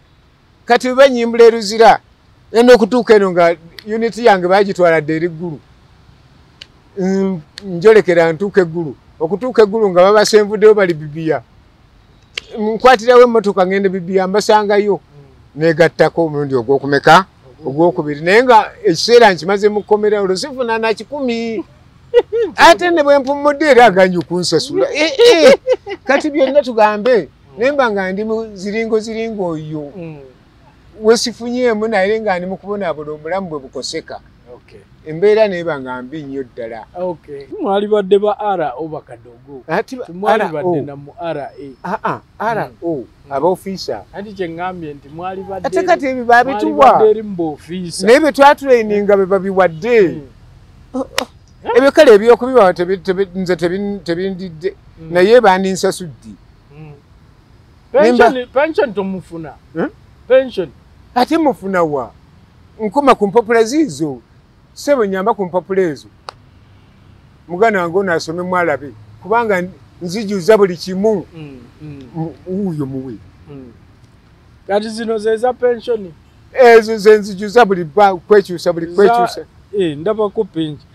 A: Kati bwe banyimbula e Luzira, eno okutuuka eno nga unit yange baagitwala dda eri Ggulu. Njolekera ntuuka Eggulu. Okutuuka Eggulu nga babasenvuddeyo bali Bibiya. Nkwatirawo emmotoka ngende Bibiya, mbasangayo negattako omulundi ogwokumeka ogwokubiri, naye nga ekiseera nkimaze mu kkomera olwo sifuna na 100. Ate ne bwe mpummudde era aganye okunsasula. Kati byonna tugambe naye mba nga ndi mu ziringo ziringo oyo wesifunyeemu, naye nga ndi mu kubonaabona obulamu bwe bukoseka. Embeera neeba nga mbi nnyo ddala.
B: Mwali badde ba RO bakadogo. Temwalibadde na mu RA.
A: RO abaofiisa.
B: Anti kye ŋŋambye nti mwali badde
A: ate kati ebyo babituwa
B: eri mu boofiisa,
A: naye bye twatuleininga bye babiwadde. Ebyo kale ebyokubiwa nze tebindidde, naye bandinsasudde.
B: Pension tomufuna? Pension
A: ate mufuna wa? Nkoma ku mpapula ziizo, ssebo nyamba ku mpapula ezo, muganda wange ono asome mwalabe, kubanga nzijuza buli kimu. Wuuyo muwe.
B: Kati zino ze za pension
A: ezo ze nzijuza buli kwekyusa buli kwekyusa.
B: Ndabako pension.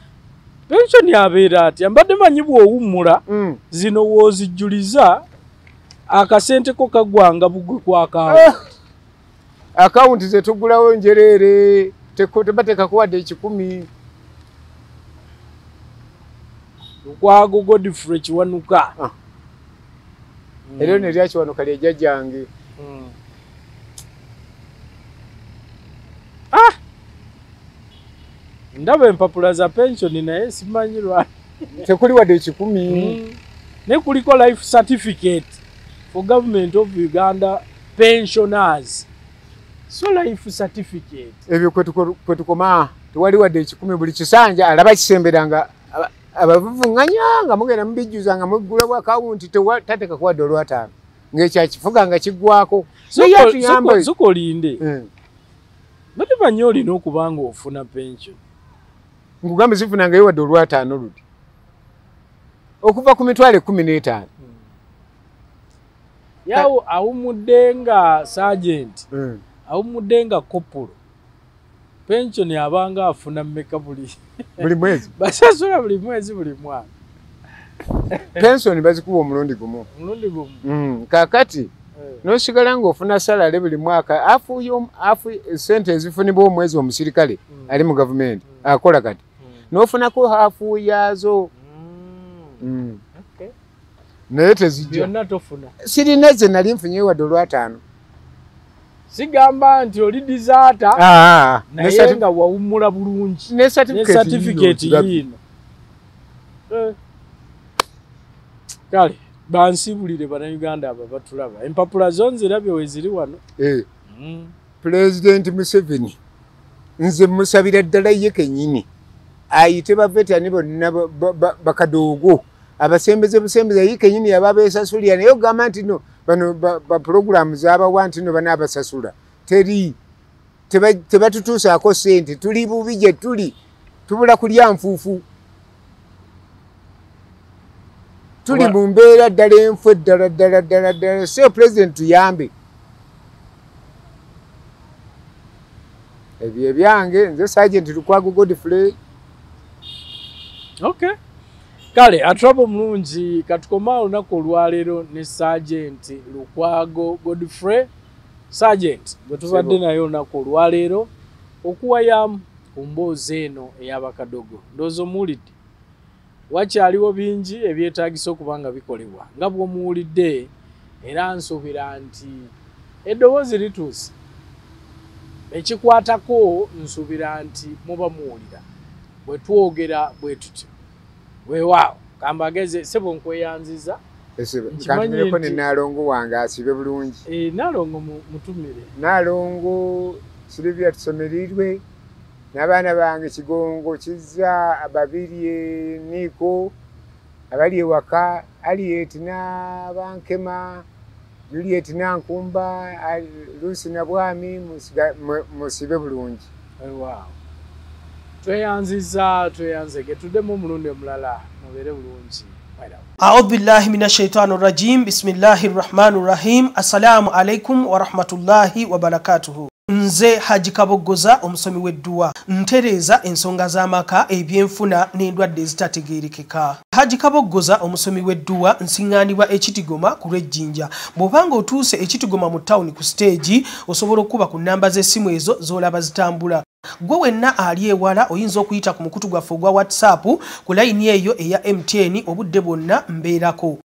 B: Pension abeera atya? Mbadde manyi bw'owummula zino w'ozijjuliza akasente ko kagwanga bugwe ku akawunti.
A: Akawunti ze tugulawo njereere, tebateekako wadde 1,000.
B: Lukwago Godfrey Kiwanuka.
A: Eryo ne lya Kiwanuka lye jjajjange.
B: Ndaba empapula za pension naye simanyi lwaki.
A: Tekuli wadde 1,000.
B: Naye kuliko life certificate for government of Uganda pensioners. So life certificate.
A: Ebyo kwe tukoma, tewali wadde 1,000 buli kisanja alaba kisemberanga abavuvuŋŋanya nga mugenda mubijjuza nga muggulawo akawunti tateeka kuwadde olwataano ng'ekyakifuga nga kiggwako.
B: Sooka olinde. Mbadde manyi olina okuba nga ofuna pension.
A: Nkugambe sifunangayo wadde olwataano ludi okuva ku mitwalo 15.
B: Yawo awummudde nga sergeant, awummudde nga kopolo. Pension abanga afuna mmeka buli
A: mwezi?
B: Basasula buli mwezi buli mwaka.
A: Pension bazikuwa omulundi gumu.
B: Omulundi gumu.
A: Kakati nosigala ng'ofuna salale buli mwaka, afu sente ezifunibwa omwezi omusirikale ali mu gavumenti akola kati n'ofunako hafu yaazo. Naye tezijja.
B: Byonna tofuna.
A: Sirina ze nali nfunye wadde olwataano.
B: Sigamba nti oli disaata naye nga wawummula bulungi
A: ne certificate
B: yiino. Kale bansibulire bannayuganda abo batulaba empapula zo nzirabye weziri wano.
A: Pulezidenti Museveni nze musabira ddala ye kennyini ayite bavetani bonna bakadoogo abasembeze busembeze ye kennyini yaba beesasulira, naye ogamba nti no bano ba pulogulaamu z'abawa nti no banaabasasula teri, tebatutuusaako ssente, tuli bubi gye tuli, tubula kulya nfuufu, tuli mu mbeera ddala enfu ddala ddala ddala ddala. So pulezidenti tuyambe. Ebyo ebyange nze Sergeant Lukwago Godfrey.
B: Okay. Kale atulaba omulungi, katukoma olunaku olwaleero ne Sergeant Lukwago Godfrey. Sergeant gwe tubadde naye olunaku olwaleero okuwayamu ku mboozi eno ey'abakadogo. Ndowooza omuwulidde, wakyaliwo bingi ebyetaagisa okuba nga bikolebwa nga bw'omuwulidde, era nsuubira nti eddoboozi lituuse ekikwatako, nsuubira nti muba muwulira bwe twogera bwe tutyo. Weewaawo kambageze ssebo nkweyanziza.
A: Nkantumireko ne Naalongo wange asibe bulungi.
B: Naalongo mutumire.
A: Naalongo Silivia tusomerirwe n'abaana bange Kigongo Kizza Babirye Niiko abali ewaka, Aliet n'Abankema, Juliet Nankumba, Lucy Nabwami, musibe bulungi.
B: Weewaawo tweyanziza, tweyanzege, tuddemu omulundi omulala, mubeere bulungi.
C: A'udhu billahi minash shaitani rajim. Bismillahir rahmanir rahim. Assalamu alaikum wa rahmatullahi wa barakatuhu. Nze Haji Kaboggoza omusomi w'edduwa, ntereeza ensonga z'amaka, ebyenfuna n'endwadde ezitategeerekeka. Haji Kaboggoza omusomi w'edduwa nsiŋŋaanibwa Ekitigoma ku lw'Ejjinja. Bw'obanga otuuse Ekitigoma mu tawuni ku siteegi, osobola okuba ku nnamba z'essimu ezo z'olaba zitambula. Gwe wenna ali ewala oyinza okuyita ku mukutu gwaffe ogwa WhatsApp ku layini eyo eya MTN, obudde bwonna mbeerako.